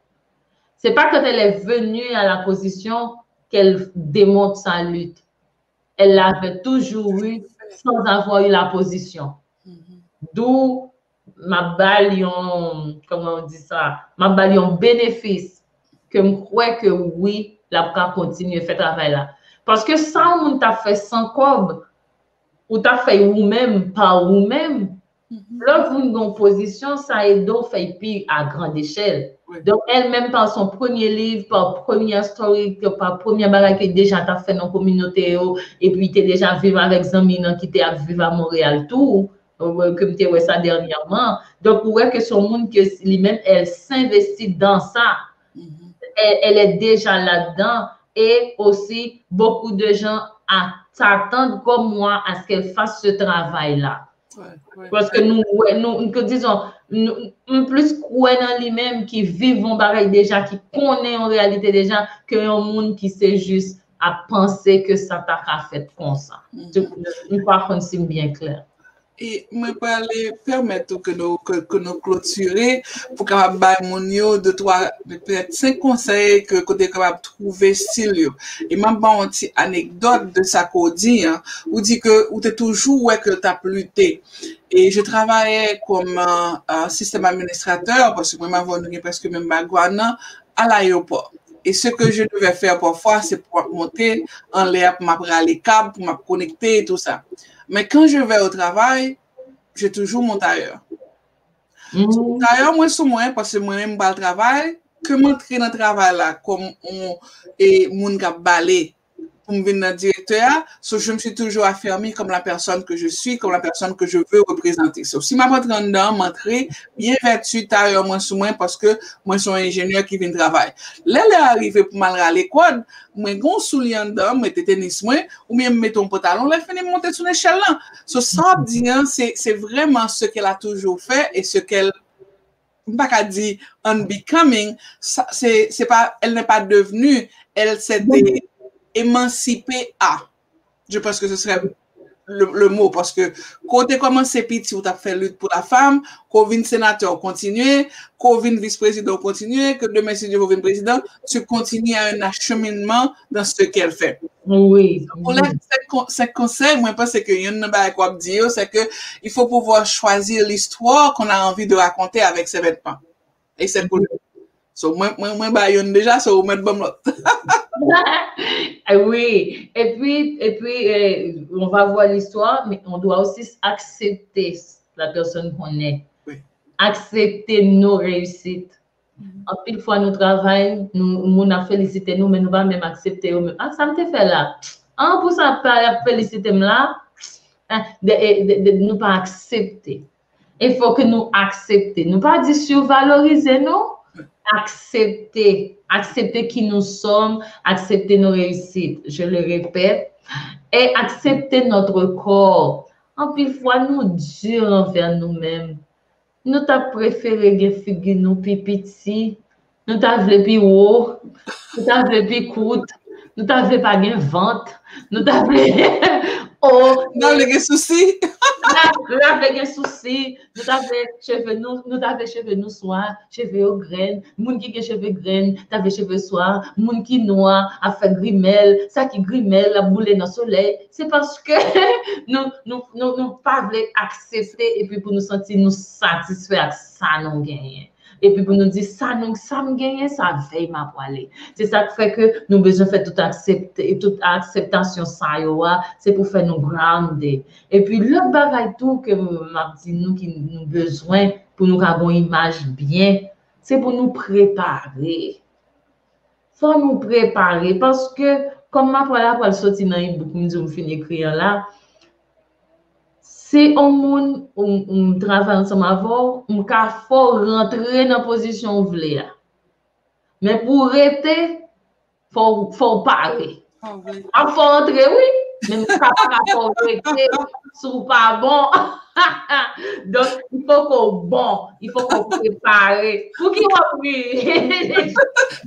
C'est pas quand elle est venue à la position qu'elle démontre sa lutte. Elle l'avait toujours eu sans avoir eu la position. D'où m ap ba l yon, kòman w di sa, m ap ba l yon benefis ke m kwè ke wi, l ap ka kontinye fè travay la. Paske sa yon moun t ap fè san kòb, ou t ap fè ou menm, pa ou menm, lè w vin gen yon pozisyon, sa ede w fè l pi a grande échelle. Donk, elle même par son premier livre, par première story, par premye bagay ke deja t ap fè nan kominote yo, epi te deja viv avèk zanmi nan ki te ap viv a Montréal tou, euh, ke m te wè sa dènyèman. Donk, ou wè ke se yon moun ke li menm, elle s'investit dans ça. Elle, elle est déjà là-dedans et aussi beaucoup de gens a-, s'attendent comme moi à ce qu'elle fasse ce travail-là. Paske nou wè, nou, ke dizon, nou, m plis kwè nan li menm ki viv yon bagay deja, ki konnen yon reyalite deja, ke yon moun ki se jis ap panse ke sa ta ka fèt konsa. M pa konn si m byen klè. E mwen prale pèmèt ou ke nou, ke, ke nou klotire pou kapab bay moun yo de twa, petèt senk konsèy ke kote yo kapab twouve stil yo. E m ap ba yon ti anekdòt de sa ke w di an. Ou di ke ou te toujou wè ke l t ap lite. Et je travaillais comme euh, euh, système administrateur, parce que moi, avant, nous presque même background à l'aéroport. Et ce que je devais faire parfois, c'est pour monter en l'air, pour m'apprendre les câbles, pour me connecter et tout ça. Mais quand je vais au travail, j'ai toujours mon tailleur. Mm. Tailleur, moi, sou moi, parce que moi-même, je travail, que m'entrer dans le travail là, comme on, et mon balai. Pour me venir dans le directeur, so je me suis toujours affirmée comme la personne que je suis, comme la personne que je veux représenter. So, si je rentre dedans, je rentre bien vêtu, tailleur, moi, sous moi, parce que moi, je suis un ingénieur qui vient travailler. Là, là, arrivé pour mal râler code, mwen gon soulye anndan, mwen te tenis mwen, ou byen mete yon pantalon, lè fini monte sou nechèl lan. So, sa ap di an, se, se vrèman ce qu'elle a toujours fait et ce qu'elle, m pa ka di unbecoming, sa, se, se pa, elle n'est pas devenue, elle s'est émancipée à. Je pense que ce serait le, le mot, parce que quand tu commences petit, ou t'as fait lutte pour la femme, quand tu sénateur, ou continues, quand tu vice-président, ou continues, que demain, si Dieu veut, vin président, tu continues à un acheminement dans ce qu'elle fait. Wi. Pou lè senk konsèy, mwen panse ke youn nan bagay k w ap di yo, se ke il faut pouvoir choisir l'histoire qu'on a envie de raconter avec ses vêtements et ses couleurs. So, mwen, mwen, mwen ba youn deja, so ou mèt ban m lòt. Oui. Et puis, et puis euh, on va voir l'histoire, mais on doit aussi accepter la personne qu'on est. Oui. Accepter nos réussites. Anpil fwa nou travay, nou, moun ap felisite nou, men nou pa menm aksepte yo menm. Ah, sa m te fè la? Ah, pou sa pa ap felisite m la? Ah, de, de, de, nou pa aksepte. Il faut que nou aksepte. Nou pa di survalorize, non. Aksepte. Aksepte qui nous sommes, aksepte nos réussites. Je le répète. Et accepter notre corps. Anpil fwa nou di anvè nou menm. Nou ta prefere gen figi nou pi piti, nou ta vle pi wo, nou ta vle pi kout, nou ta vle pa gen vant, nou ta vle o, Nou ta vle gen sousi. Nou ta vle gen sousi, nou ta vle cheve nou, nou ta vle cheve nou swa, cheve yo grenn, moun ki gen cheve grenn, ta vle cheve swa, moun ki nwa, ap fè grimèl, sa ki grimèl, ap boule nan solèy, se paske nou, nou, nou, nou pa vle aksepte epi pou nou santi nou satisfè ak sa nou genyen. Epi pou nou di sa nou, sa m genyen, sa vèy m ap prale. Se sa k fè ke nou bezwen fè tout aksepte, tout akseptasyon sa yo a, se pou fè nou grounded. Epi lòt bagay tou ke m ap di nou ki nou bezwen pou nou ka gon imaj byen, se pou nou prepare. Fò nou prepare, paske kòm m apral apral soti nan ebook m di w m fin ekri an la, si yon moun ou, ou m travay ansanm avè w, m ka fè w rantre nan pozisyon w vle a. Men pou w rete, fò, fò w pare. M ap fè w antre, wi, men m ka pa ka fè w rete si w pa bon. Donk, il faut que w bon, il faut que w prepare. Pou ki w ap ri?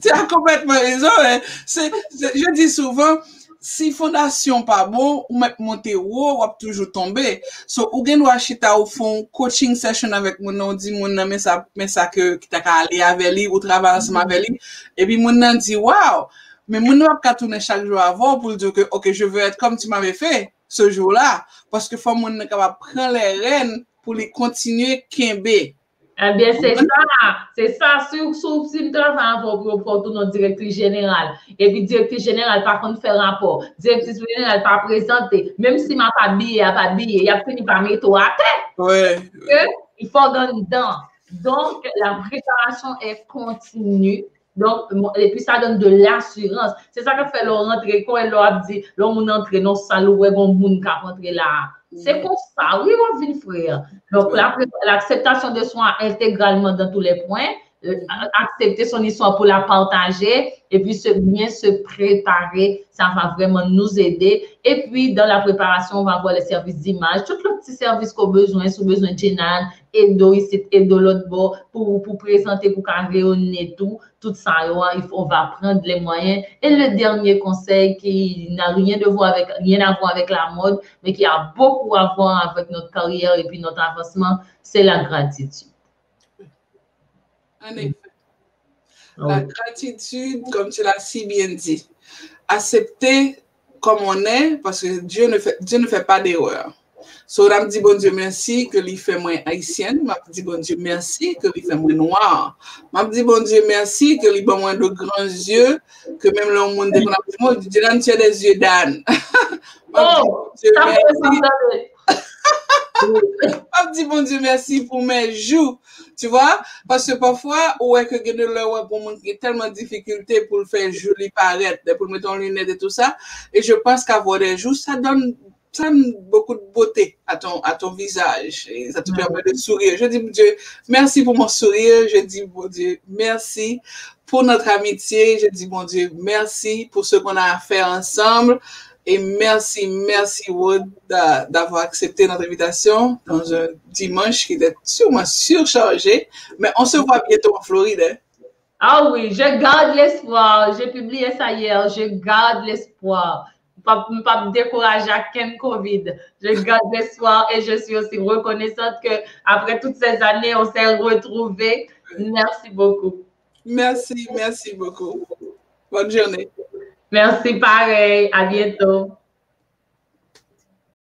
Tu as complètement raison, hein. C'est, c'est, je dis souvent, si fondasyon pa bon, ou mèt monte wo, w ap toujou tonbe. So, ou gen dwa chita, ou fè yon coaching session avèk moun nan, ou di moun nan, men sa, men sa ke, ki ta ka ale avè li, ou travay ansanm avè li. Epi moun nan di, waw, men moun nan p ap ka tounen chak jou avè w pou l di w ke, ok, je veux être comme tu m'avais fait ce jour-là. Paske fò moun nan kapab pran lè rèn pou li kontinye kenbe. Ebyen, se sa, se sa. Si, si, si m travay avè w pou yo pran w tounen direktris jeneral, epi direktris jeneral pa konn fè rapò, direktris jeneral pa prezante, menm si m ap abiye, ap abiye, y ap fini pa mete w atè. Wi. Ke il faut dans le temps. Donc, la préparation est continue. Donk, epi sa donn de l'assurance. Se sa k ap fè lè w rantre, konn lè w ap di, lè yon moun antre nan sal, ou wè gon moun k ap antre la. Se konsa, wi, w ap vin fre. Donk, la, l'acceptation de soi intégralement dans tous les points, euh, aksepte son istwa pou la pataje, epi se byen se prepare, sa va vraiment nous aider. Et puis, dans la préparation, on va voir les services d'image, tout lòt ti sèvis ke w bezwen, si w bezwen Jenan, ede w isit, ede w lòt bò, pou, pou prezante, pou ka reyone tou, tout sa yo, hein, il faut, on va prendre les moyens. Et le dernier conseil qui n'a rien de voir avec, rien à voir avec la mode, mais qui a beaucoup à voir avec notre carrière et puis notre avancement, c'est la gratitude. En effet. La gratitude, comme tu l'as si bien dit. Accepter comme on est, parce que Dieu ne fait, Dieu ne fait pas d'erreur. So, m ap di Bondye mèsi ke li fè mwen ayisyèn, m ap di Bondye mèsi ke li fè mwen nwa. M ap di Bondye mèsi ke li ban mwen de gran zye, ke menm lè yon moun te konn ap di mwen, Dylan, tu as des yeux d'âne. M ap di Bondye mèsi. M ap di Bondye mèsi pou mes joues. Tu vois? Paske pafwa, ou wè ke gen de lè, ou wè pou moun gen tèlman difikilte pou l fè jou li parèt, pou l mete yon linèt e tou sa. Et je pense qu'avoir des joues, ça donne, ça donne beaucoup de beauté à ton, à ton visage. Et ça te permet de sourire. Je dis, Dieu, merci pour mon sourire. Je dis, Bondye, merci pour notre amitié. Je dis, Bondye, merci pour ce qu'on a à faire ensemble. Et merci, merci, Rod, d'a-, d'avoir accepté notre invitation dans un dimanche qui était sûrement surchargé. Mais on se voit bientôt en Floride, hein? Ah oui, je garde l'espoir. J'ai publié ça hier. Je garde l'espoir. M p ap, m p ap dekouraje ak kenn covid. Je garde l'espoir et je suis aussi reconnaissante que après toutes ces années, on s'est retrouvés. Merci beaucoup. Merci, merci beaucoup. Bonne journée. Merci, pareil. À bientôt.